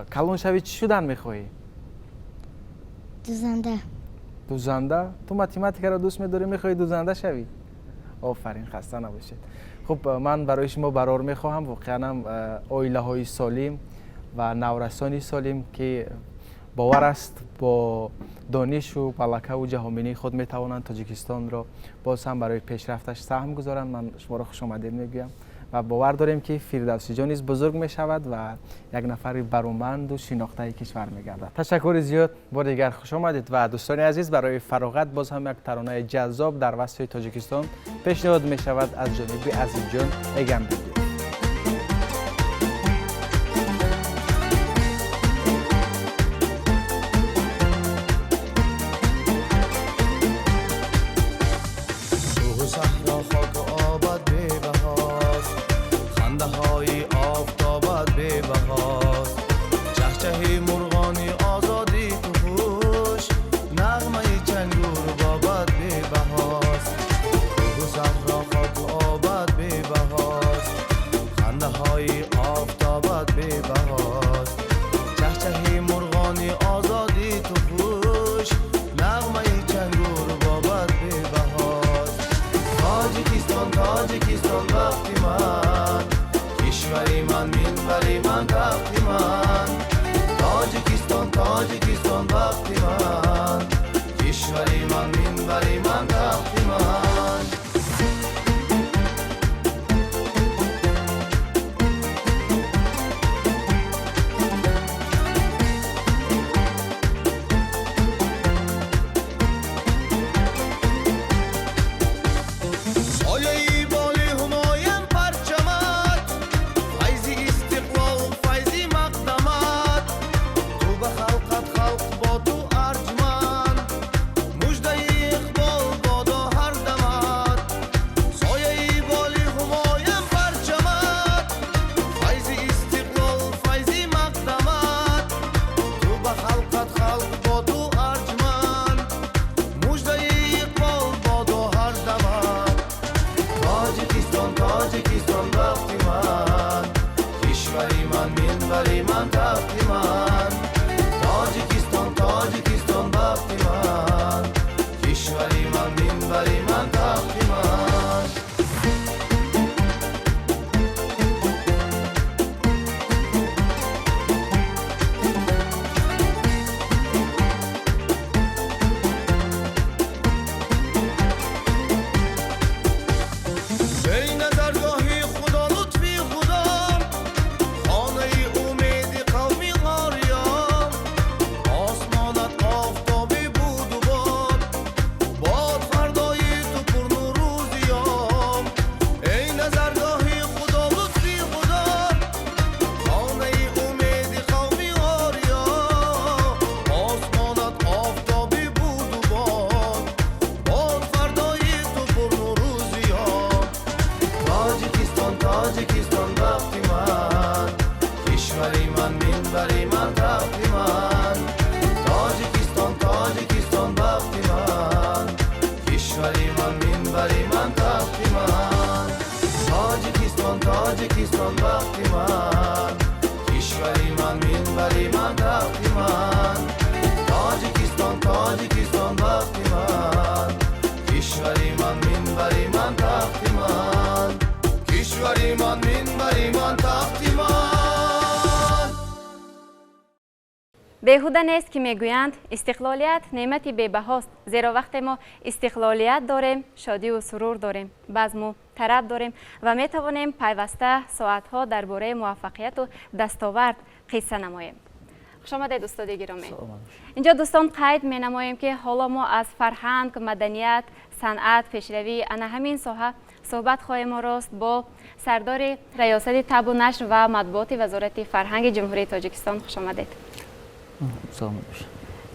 Калон шавӣ, чӣ шудан мехоҳӣ? Дӯзанда. Дӯзанда? Ту математикаро дӯст медорӣ, мехоҳӣ дӯзанда шавӣ? Офарин, хаста набошед. Хуб, ман барои шумо барор мехоҳам, воқеанам оилаҳои солим ва наврасони солим, ки бовар аст, бо донишу малакаву ҷаҳонбинии худ метавонанд Тоҷикистонро боз ҳам барои пешрафташ саҳм гузоранд. Ман шуморо хушомадед мегӯям ва бовар дорем, ки Фирдавсиҷон низ бузург мешавад ва як нафари бароманду шинохтаи кишвар мегардад. Ташаккури зиёд, бори дигар хуш омадед. Ва дӯстони азиз, барои фароғат боз ҳам як таронаи ҷаззоб дар васфи Тоҷикистон пешниҳод мешавад аз ҷониби Азимҷон Эгамбердиев. Беҳуда нест, ки мегӯянд, истиқлолият неъмати бебаҳост, зеро вақте мо истиқлолият дорем, шодиву сурур дорем, базму тараб дорем ва метавонем пайваста соатҳо дар бораи муваффақияту дастовард қисса намоем. Хушомадед, устоди гиромӣ. Инҷо, дӯстон, қайд менамоем, ки ҳоло мо аз фарҳанг, маданият, санъат, пешравии ана ҳамин соҳа суҳбат хоҳем орост бо сардори раёсати табъу нашр ва матбуоти Вазорати фарҳанги Ҷумҳурии Тоҷикистон. Хушомадед. Саломат бошед.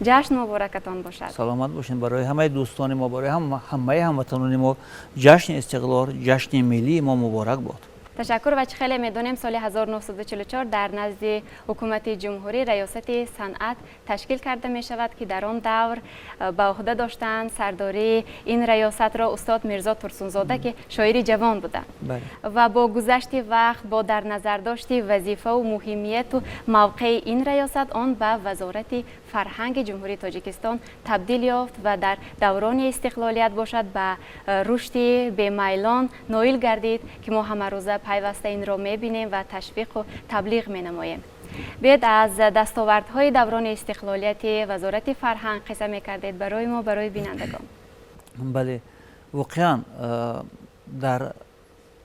Ҷашн муборакатон бошад. Саломат бошед. Барои ҳамаи дӯстони мо, барои ҳамаи ҳамватанони мо ҷашни истиқлол, ҷашни миллии мо муборак бод. Ташаккур. Ва чӣ хеле медонем, соли 1944 дар назди ҳукумати ҷумҳурӣ раёсати санъат ташкил карда мешавад, ки дар он давр ба ӯҳда доштанд сардории ин раёсатро устод Мирзо Турсунзода, ки шоири ҷавон буданд. Ва бо гузашти вақт, бо дар назардошти вазифаву муҳимияту мавқеи ин раёсат, он ба Вазорати фарҳанги Ҷумҳурии Тоҷикистон табдил ёфт ва дар даврони истиқлолият бошад, ба рушди бемайлон ноил гардид, ки мо ҳамарӯза пайваста инро мебинем ва ташвиқу таблиғ менамоем. Биёед, аз дастовардҳои даврони истиқлолияти Вазорати фарҳанг қисса мекардед барои мо, барои бинандагон. Бале, воқеан, дар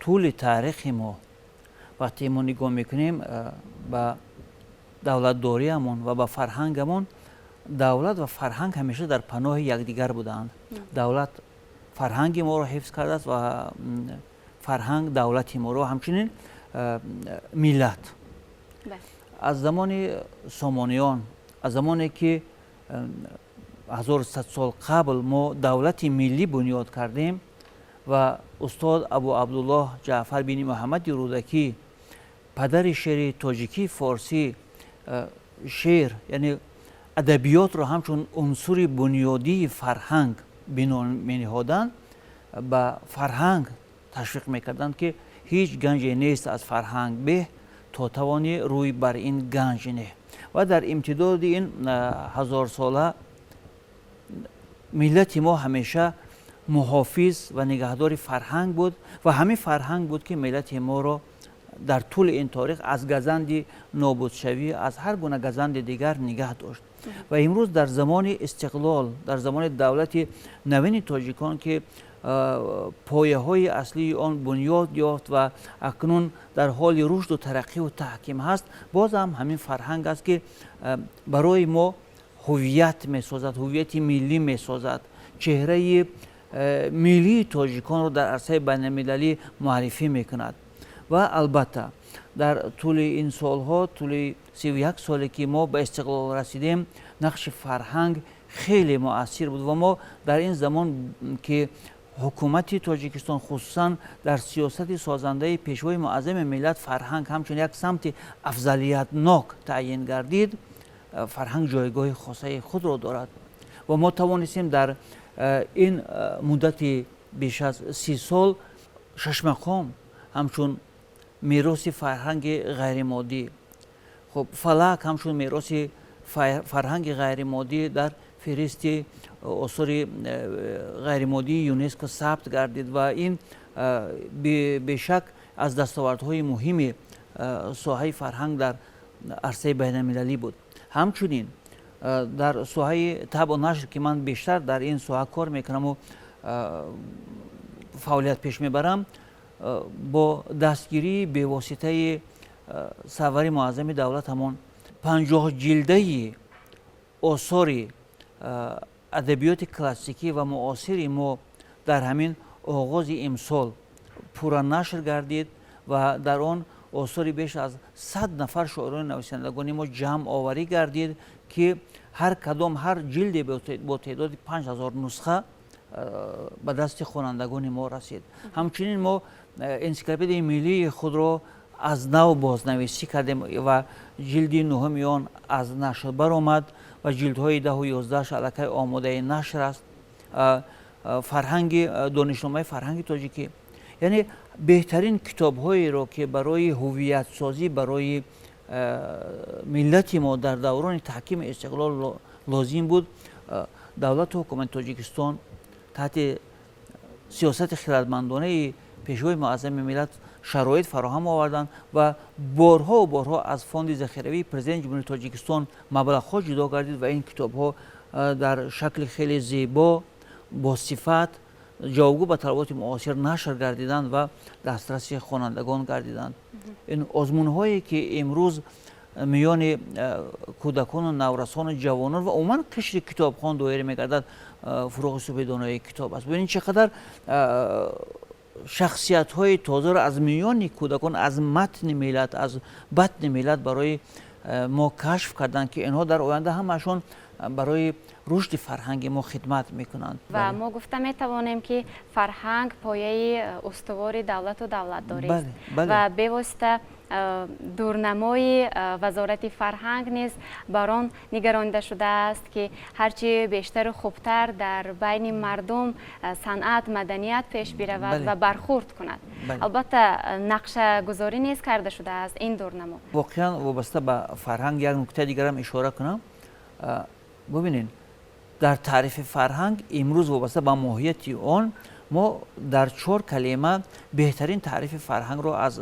тӯли таърихи мо, вақте мо нигоҳ мекунем ба давлатдориамон ва ба фарҳангамон, давлат ва фарҳанг ҳамеша дар паноҳи якдигар будаанд. Давлат фарҳанги моро ҳифз кардааст ва фарҳанг давлати моро, ҳамчунин миллат. Аз замони Сомониён, аз замоне ки 1100 сол қабл мо давлати миллӣ бунёд кардем ва устод Абу Абдуллоҳ Ҷаъфар бини Муҳаммади Рӯдакӣ, падари шеъри тоҷикии форсӣ, шеър, яъне адабиётро ҳамчун унсури бунёдии фарҳанг бино мениҳоданд, ба фарҳанг ташвиқ мекарданд, ки ҳеҷ ганҷе нест аз фарҳанг беҳ, то тавонӣ рӯй бар ин ганҷ неҳ. Ва дар имтидоди ин ҳазорсола миллати мо ҳамеша муҳофиз ва нигаҳдори фарҳанг буд ва ҳамин фарҳанг буд, ки миллати моро дар тӯли ин таърих аз газанди нобудшавӣ, аз ҳар гуна газанди дигар нигаҳ дошт. Ва имрӯз, дар замони истиқлол, дар замони давлати навини тоҷикон, ки пояҳои аслии он бунёд ёфт ва акнун дар ҳоли рушду тараққиву таҳким ҳаст, боз ҳам ҳамин фарҳанг аст, ки барои мо ҳувият месозад, ҳувияти миллӣ месозад, чеҳраи миллии тоҷиконро дар арсаи байналмилалӣ муаррифӣ мекунад. Ва албатта, дар тӯли ин солҳо, тӯли 31 соле ки мо ба истиқлол расидем, нақши фарҳанг хеле муассир буд. Ва мо дар ин замон, ки ҳукумати Тоҷикистон, хусусан дар сиёсати созандаи Пешвои муаззами миллат, фарҳанг ҳамчун як самти афзалиятнок таъйин гардид, фарҳанг ҷойгоҳи хосаи худро дорад ва мо тавонистем дар ин муддати беш аз 30 сол шашмақом ҳамчун мероси фарҳанги ғайримоддӣ, хуб, фалак ҳамчун мероси фарҳанги ғайримоддӣ дар феҳристи осори ғайримоддии ЮНЕСКО сабт гардид. Ва ин бешак аз дастовардҳои муҳими соҳаи фарҳанг дар арсаи байналмилалӣ буд. Ҳамчунин дар соҳаи табъу нашр, ки ман бештар дар ин соҳа кор мекунаму фаъолият пеш мебарам, бо дастгирии бевоситаи сарвари муаззами давлатамон 50 ҷилдаи осори адабиёти классикӣ ва муосири мо дар ҳамин оғози имсол пурра нашр гардид ва дар он осори беш аз 100 нафар шоирони нависандагони мо ҷамъ оварӣ гардид, ки ҳар кадом, ҳар ҷилде бо теъдоди 5000 нусха ба дасти хонандагони мо расид. Ҳамчунин мо энсиклопедияи миллии худро аз нав бознависӣ кардем ва ҷилди нуҳуми он аз нашр баромад ва ҷилдҳои 10-у 11-аш аллакай омодаи нашр аст. Фарҳанги, донишномаи фарҳанги тоҷикӣ, яъне беҳтарин китобҳоеро, ки барои ҳувиятсозӣ, барои миллати мо дар даврони таҳкими истиқлол лозим буд, давлату ҳукумати Тоҷикистон таҳти сиёсати хирадмандонаи Пешвои муаззами миллат шароит фароҳам оварданд ва борҳову борҳо аз фонди захиравии Президенти Ҷумҳурии Тоҷикистон маблағҳо ҷудо гардид ва ин китобҳо дар шакли хеле зебо, босифат, ҷавобгӯ ба талаботи муосир нашр гардиданд ва дастраси хонандагон гардиданд. Ин озмунҳое, ки имрӯз миёни кӯдакону наврасону ҷавонон ва умуман қишри китобхон доира мегардад, «Фурӯғи субҳи донои» китоб аст. Бибинед, чӣ қадар шахсиятҳои тозаро аз миёни кӯдакон, аз матни миллат, аз батни миллат барои мо кашф карданд, ки инҳо дар оянда ҳамашон Барои рушди фарҳанги мо хидмат мекунанд. Ва мо гуфта метавонем, ки фарҳанг пояи устувори давлату давлатдорист ва бевосита дурнамои Вазорати фарҳанг низ бар он нигаронида шудааст, ки ҳарчи бештару хубтар дар байни мардум санъат, маданият пеш биравад ва бархурд кунад. Албатта, нақшагузорӣ низ карда шудааст ин дурнамо. Воқеан, вобаста ба фарҳанг як нуктаи дигарам ишора кунам. Бубинед, дар таърифи фарҳанг имрӯз вобаста ба моҳияти он мо дар чор калима беҳтарин таърифи фарҳангро аз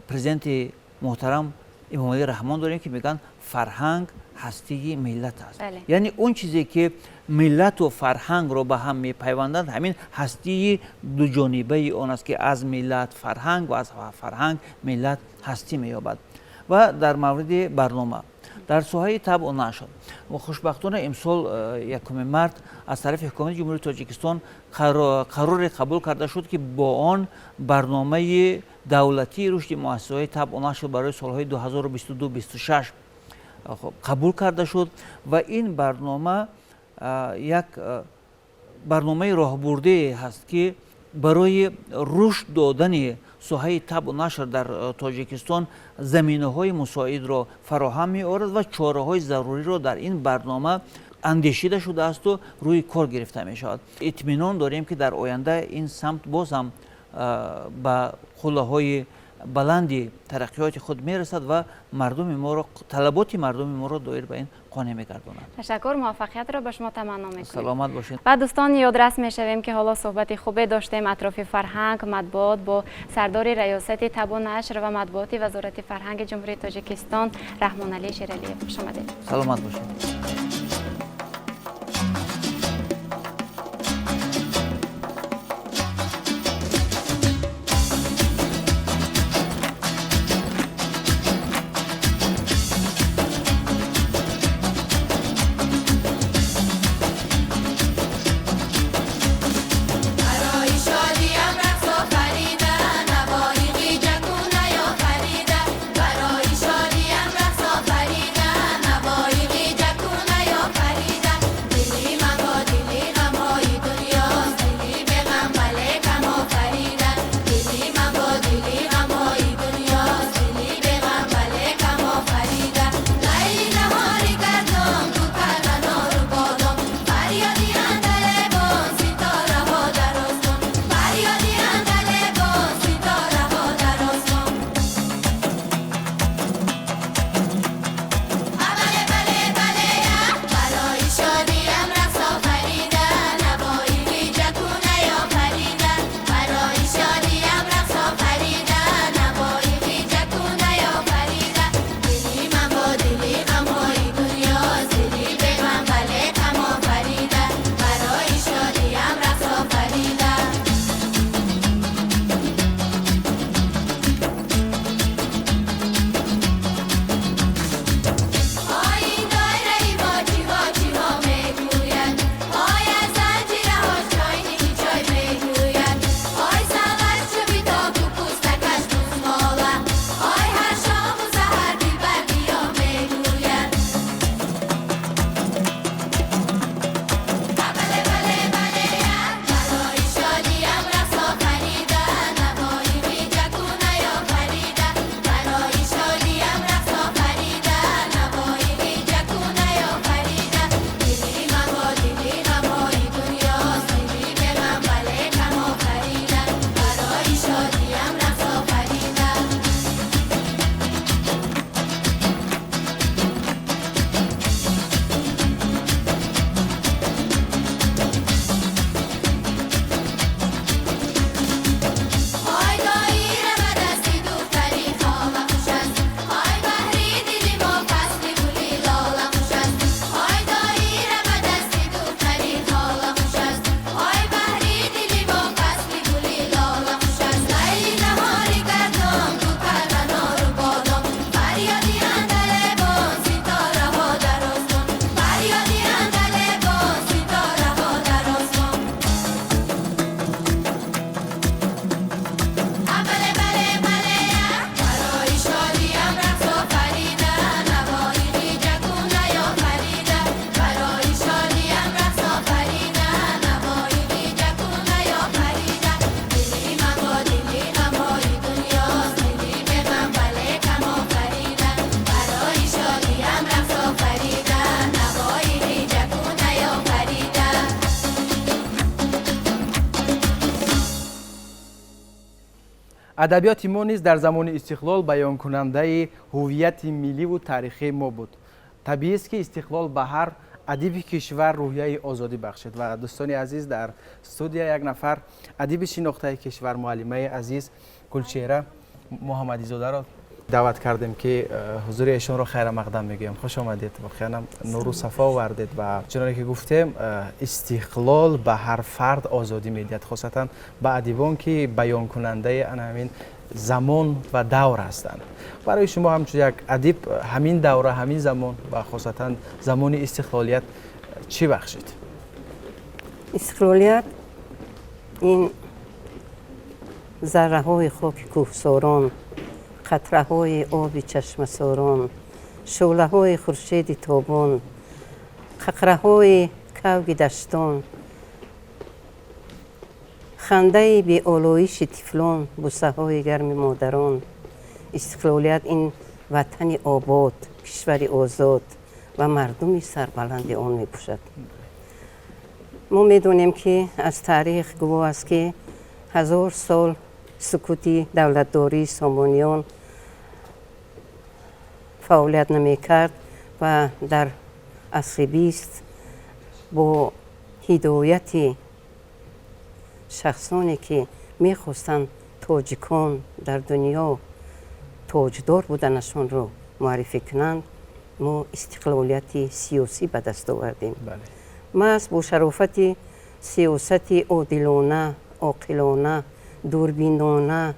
президенти муҳтарам Эмомалӣ Раҳмон дорем, ки мегӯянд, фарҳанг ҳастии миллат аст. Яъне он чизе, ки миллату фарҳангро ба ҳам мепайванданд, ҳамин ҳастии дуҷонибаи он аст, ки аз миллат фарҳанг ва аз фарҳанг миллат ҳастӣ меёбад. Ва дар мавриди барнома дар соҳаи табъу нашр, хушбахтона, имсол 1 март аз тарафи ҳукумати Ҷумҳурии Тоҷикистон қароре қабул карда шуд, ки бо он барномаи давлатии рушди муассисаҳои табъу нашр барои солҳои 2022-26 қабул карда шуд. Ва ин барнома як барномаи роҳбурдие ҳаст, ки барои рушд додани соҳаи табъу нашр дар Тоҷикистон заминаҳои мусоидро фароҳам меорад ва чораҳои заруриро дар ин барнома андешида шудаасту рӯи кор гирифта мешавад. Итминон дорем, ки дар оянда ин самт боз ҳам ба қуллаҳои баланди тараққиёти худ мерасад ва мардуми моро, талаботи мардуми моро доир ба ин қонеъ мегардонад. Ташаккур, муваффақиятро ба шумо таманно мекунем. Саломат бошед. Ва дӯстон, ёдрас мешавем, ки ҳоло суҳбати хубе доштем атрофи фарҳанг, матбуот бо сардори Раёсати табъу нашр ва матбуоти Вазорати фарҳанги Ҷумҳурии Тоҷикистон Раҳмоналӣ Шералиев. Хуш омадед. Саломат бошед. Барои шодиям рақс офарида, навои ғиҷаку. Адабиёти мо низ дар замони истиқлол баёнкунандаи ҳуввияти милливу таърихии мо буд. Табиист, ки истиқлол ба ҳар адиби кишвар рӯҳияи озодӣ бахшид. Ва дӯстони азиз, дар студия як нафар адиби шинохтаи кишвар, муаллимаи азиз Гулчеҳра Муҳаммадизодаро даъват кардем, ки ҳузури эшонро хайрамақдам мегӯям. Хуш омадед, воқеанам нуру сафо овардед. Ва чуноне ки гуфтем, истиқлол ба ҳар фард озодӣ медиҳад, хосатан ба адибон, ки баёнкунандаи ана ҳамин замон ва давр ҳастанд. Барои шумо ҳамчун як адиб ҳамин давра, ҳамин замон ва хосатан замони истиқлолият чӣ бахшид? Истиқлолият ин зарраҳои хоки кӯҳсорон, қатраҳои оби чашмасорон, шӯълаҳои хуршеди тобон, қақраҳои кавги даштон, хандаи беолоиши тифлон, бусаҳои гарми модарон. Истиқлолият ин ватани обод, кишвари озод ва мардуми сарбаланди он мебошад. Мо медонем, ки аз таърих гувоҳ аст, ки 1000 сол сукути давлатдории Сомониён фаъолият намекард ва дар асри 20 бо ҳидояти шахсоне, ки мехостанд тоҷикон дар дунё тоҷдор буданашонро муаррифӣ кунанд, мо истиқлолияти сиёсӣ ба даст овардем. Маҳз бо шарофати сиёсати одилона, оқилона, дурбинона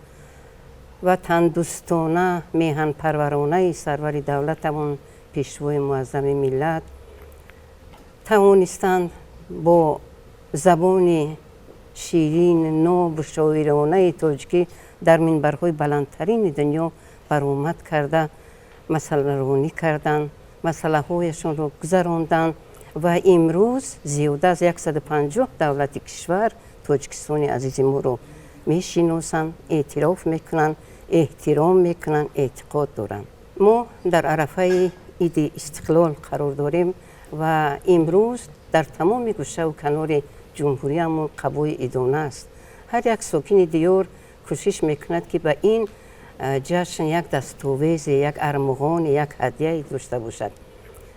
ва тандӯстона, меҳанпарваронаи сарвари давлатамон, Пешвои муаззами миллат, тавонистанд бо забони ширин, нобу шоиронаи тоҷикӣ дар минбарҳои баландтарини дунё баромад карда, масъаларонӣ карданд, масъалаҳояшонро гузаронданд ва имрӯз зиёда аз 150 давлати кишвар Тоҷикистони азизи моро мешиносанд, эътироф мекунанд, эҳтиром мекунанд, эътиқод доранд. Мо дар арафаи иди истиқлол қарор дорем ва имрӯз дар тамоми гӯшаву канори ҷумҳуриямон қабои идона аст. Ҳар як сокини диёр кӯшиш мекунад, ки ба ин ҷашн як дастовезе, як армуғоне, як ҳадияе дошта бошад.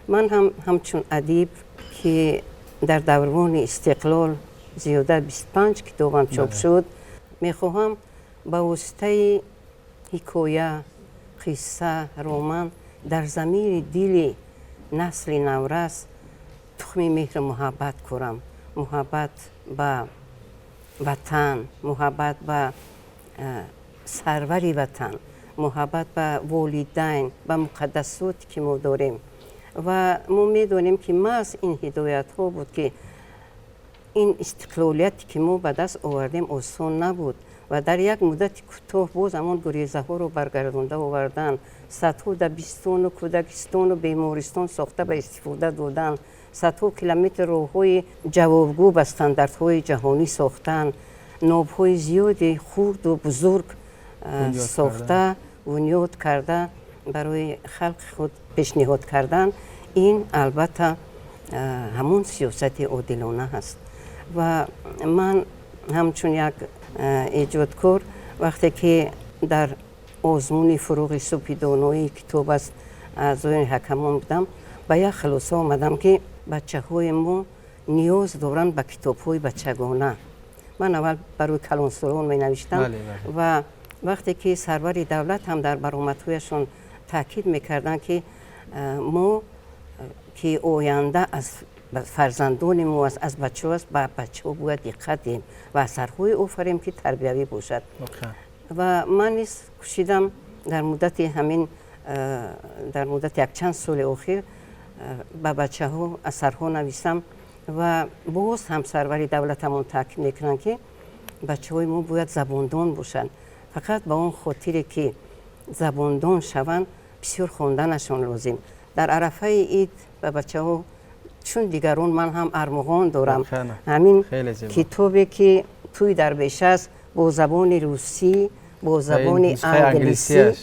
Ман ҳам ҳамчун адиб, ки дар даврони истиқлол зиёда 25 китобам чоп шуд, мехоҳам ба воситаи ҳикоя, қисса, роман дар замири дили насли наврас тухми меҳру муҳаббат курам: муҳаббат ба ватан, муҳаббат ба сарвари ватан, муҳаббат ба волидайн, ба муқаддасоте, ки мо дорем. Ва мо медонем, ки маҳз ин ҳидоятҳо буд, ки ин истиқлолияте, ки мо ба даст овардем, осон набуд ва дар як муддати кӯтоҳ боз ҳамон гурезаҳоро баргардонда овардан, садҳо дабистону кӯдакистону бемористон сохта ба истифода додан, садҳо километр роҳҳои ҷавобгӯ ба стандартҳои ҷаҳонӣ сохтан, нобҳои зиёди хурду бузург сохта, бунёд карда, барои халқи худ пешниҳод кардан, ин албатта ҳамон сиёсати одилона ҳаст. Ва ман ҳамчун як эҷодкор, вақте ки дар озмуни «Фурӯғи субҳи доноии китоб» аст аъзои ҳакамон будам, ба як хулоса омадам, ки бачаҳои мо ниёз доранд ба китобҳои бачагона. Ман аввал барои калонсолон менавиштам ва вақте ки сарвари давлат ҳам дар баромадҳояшон таъкид мекарданд, ки мо ки оянда аз фарзандони мо аст, аз бачаҳо аст, ба бачаҳо бояд диққат диҳем ва асарҳое офарем, ки тарбиявӣ бошад. Ва ман низ кӯшидам дар муддати ҳамин, дар муддати якчанд соли охир ба бачаҳо асарҳо нависам. Ва боз ҳам сарвари давлатамон таъкид мекунанд, ки бачаҳои мо бояд забондон бошанд. Фақат ба он хотире, ки забондон шаванд, бисёр хонданашон лозим. Дар арафаи ид ба бачаҳо, чун дигарон, ман ҳам армуғон дорам: ҳамин китобе, ки «Тӯй дар беша» аст, бо забони русӣ, бо забони англисӣ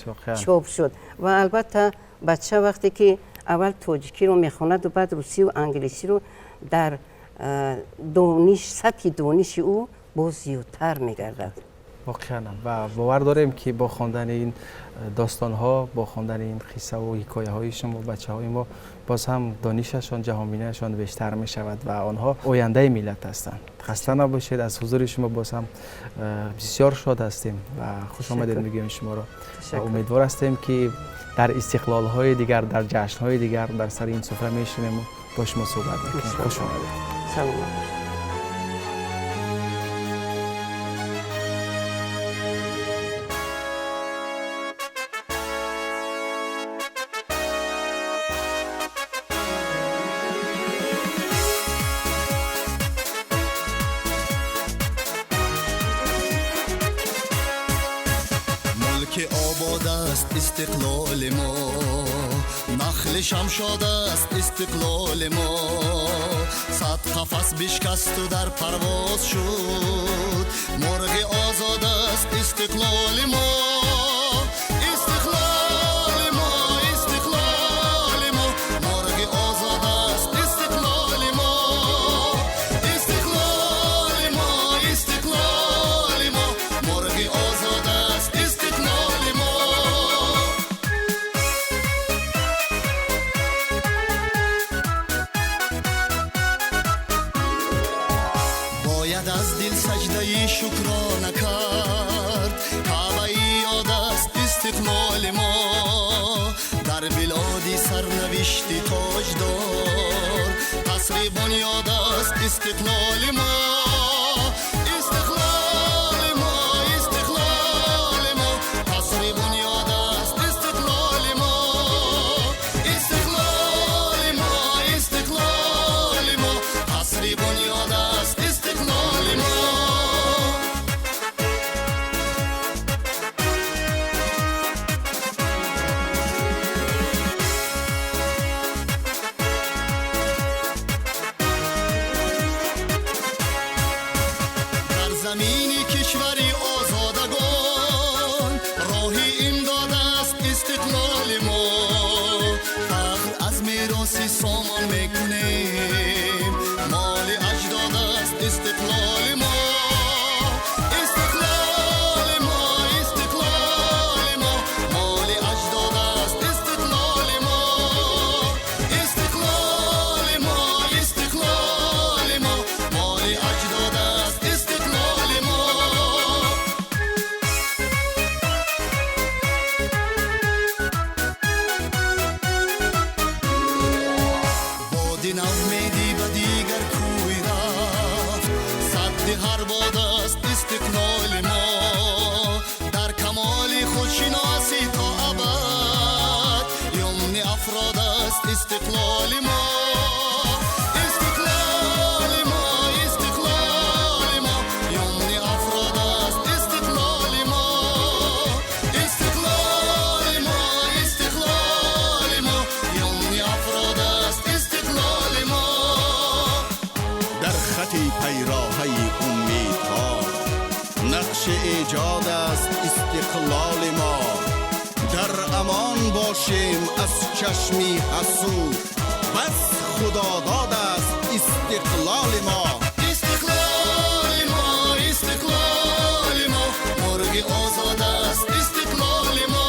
чоп шуд. Ва албатта бача вақте ки аввал тоҷикиро мехонаду баъд русию англисиро, дар дониш, сатҳи дониши ӯ боз зиёдтар мегардад. Воқеан ва бовар дорем, ки бо хондани ин достонҳо, бо хондани ин қиссаву ҳикояҳои шумо бачаҳои мо боз ҳам донишашон, ҷаҳонбиниашон бештар мешавад ва онҳо ояндаи миллат ҳастанд. Хаста набошед, аз ҳузури шумо боз ҳам бисёр шод ҳастем ва хуш омадед мегӯем шуморо. Умедвор ҳастем, ки дар истиқлолҳои дигар, дар ҷашнҳои дигар дар сари ин суфра мешинему бо шумо суҳбат мекунем. Хуш омадед. Саломат бошед. Истиқлоли мо нахли шамшод аст, истиқлоли мо сад қафас бишкасту дар парвоз шуд, мурғи озод аст истиқлоли мо. Истиқлоли мо, истиқлоли мо, мурғи озод аст истиқлоли мо. Истиқлоли мо, истиқлоли мо, мурғи озод аст истиқлоли мо. Бояд аз дил саҷдаи шукрона кард, каъбаи ёд аст истиқлоли мо. Дар билоди сарнавишти тоҷдор қасри бунёд аст истиқлоли мо. Истиқлоли мо, истиқлоли мо, қасри бунёд аст истиқлоли мо. Истиқлоли мо, истиқлоли мо, қасри бунёд аст истиқлоли мо. Дар замини кишвари озодагон роҳи имдод аст истиқлоли мо. Фахр аз мероси сомон мекунем, моли аҷдод аст истиқлоли мо. Истиқлоли мо, истиқлоли мо, моли аҷдод аст истиқлоли мо. Истиқлоли мо, истиқлоли мо, моли аҷдод аст истиқлоли мо. Боди навмедӣ ба дигар кӯй рафт, садди ҳар бод аст истиқлоли мо. Дар камоли худшиносӣ то абад юмни афрод аст истиқлоли мо. Истиқлоли мо, истиқлоли мо, юмни афрод аст истиқлоли мо. Истиқлоли мо, истиқлоли мо, юмни афрод аст истиқлоли мо. Дар хати пайроҳаи умедҳо нақши эҷод аст истиқлоли мо. Дар амон бошем аз чашми ҳасуд, бас худодод аст истиқлоли мо. Истиқлоли мо, истиқлоли мо, мурғи озод аст истиқлоли мо.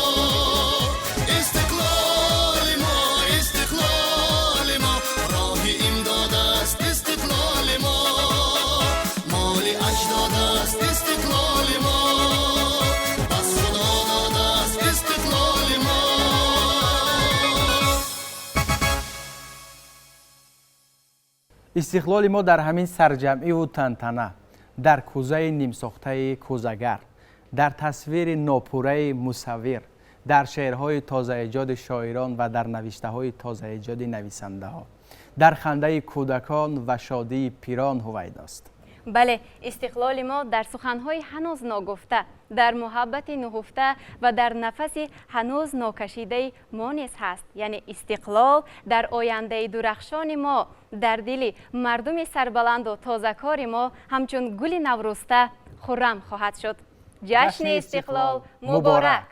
Истиқлоли мо, истиқлоли мо, роҳи имдод аст истиқлоли мо. Моли аҷдод аст истиқлоли мо, бас худо дод аст истиқлоли мо. Истиқлоли мо дар ҳамин сарҷамъиву тантана, дар кӯзаи нимсохтаи кӯзагар, дар тасвири нопурраи мусаввир, дар шеърҳои тозаэҷоди шоирон ва дар навиштаҳои тозаэҷоди нависандаҳо, дар хандаи кӯдакон ва шодии пирон ҳувайдост. Бале, истиқлоли мо дар суханҳои ҳанӯз ногуфта, дар муҳаббати нуҳуфта ва дар нафаси ҳанӯз нокашидаи мо низ ҳаст. Яъне истиқлол дар ояндаи дурахшони мо, дар дили мардуми сарбаланду тозакори мо ҳамчун гули наврӯзта хуррам хоҳад шуд. Ҷашни истиқлол муборак!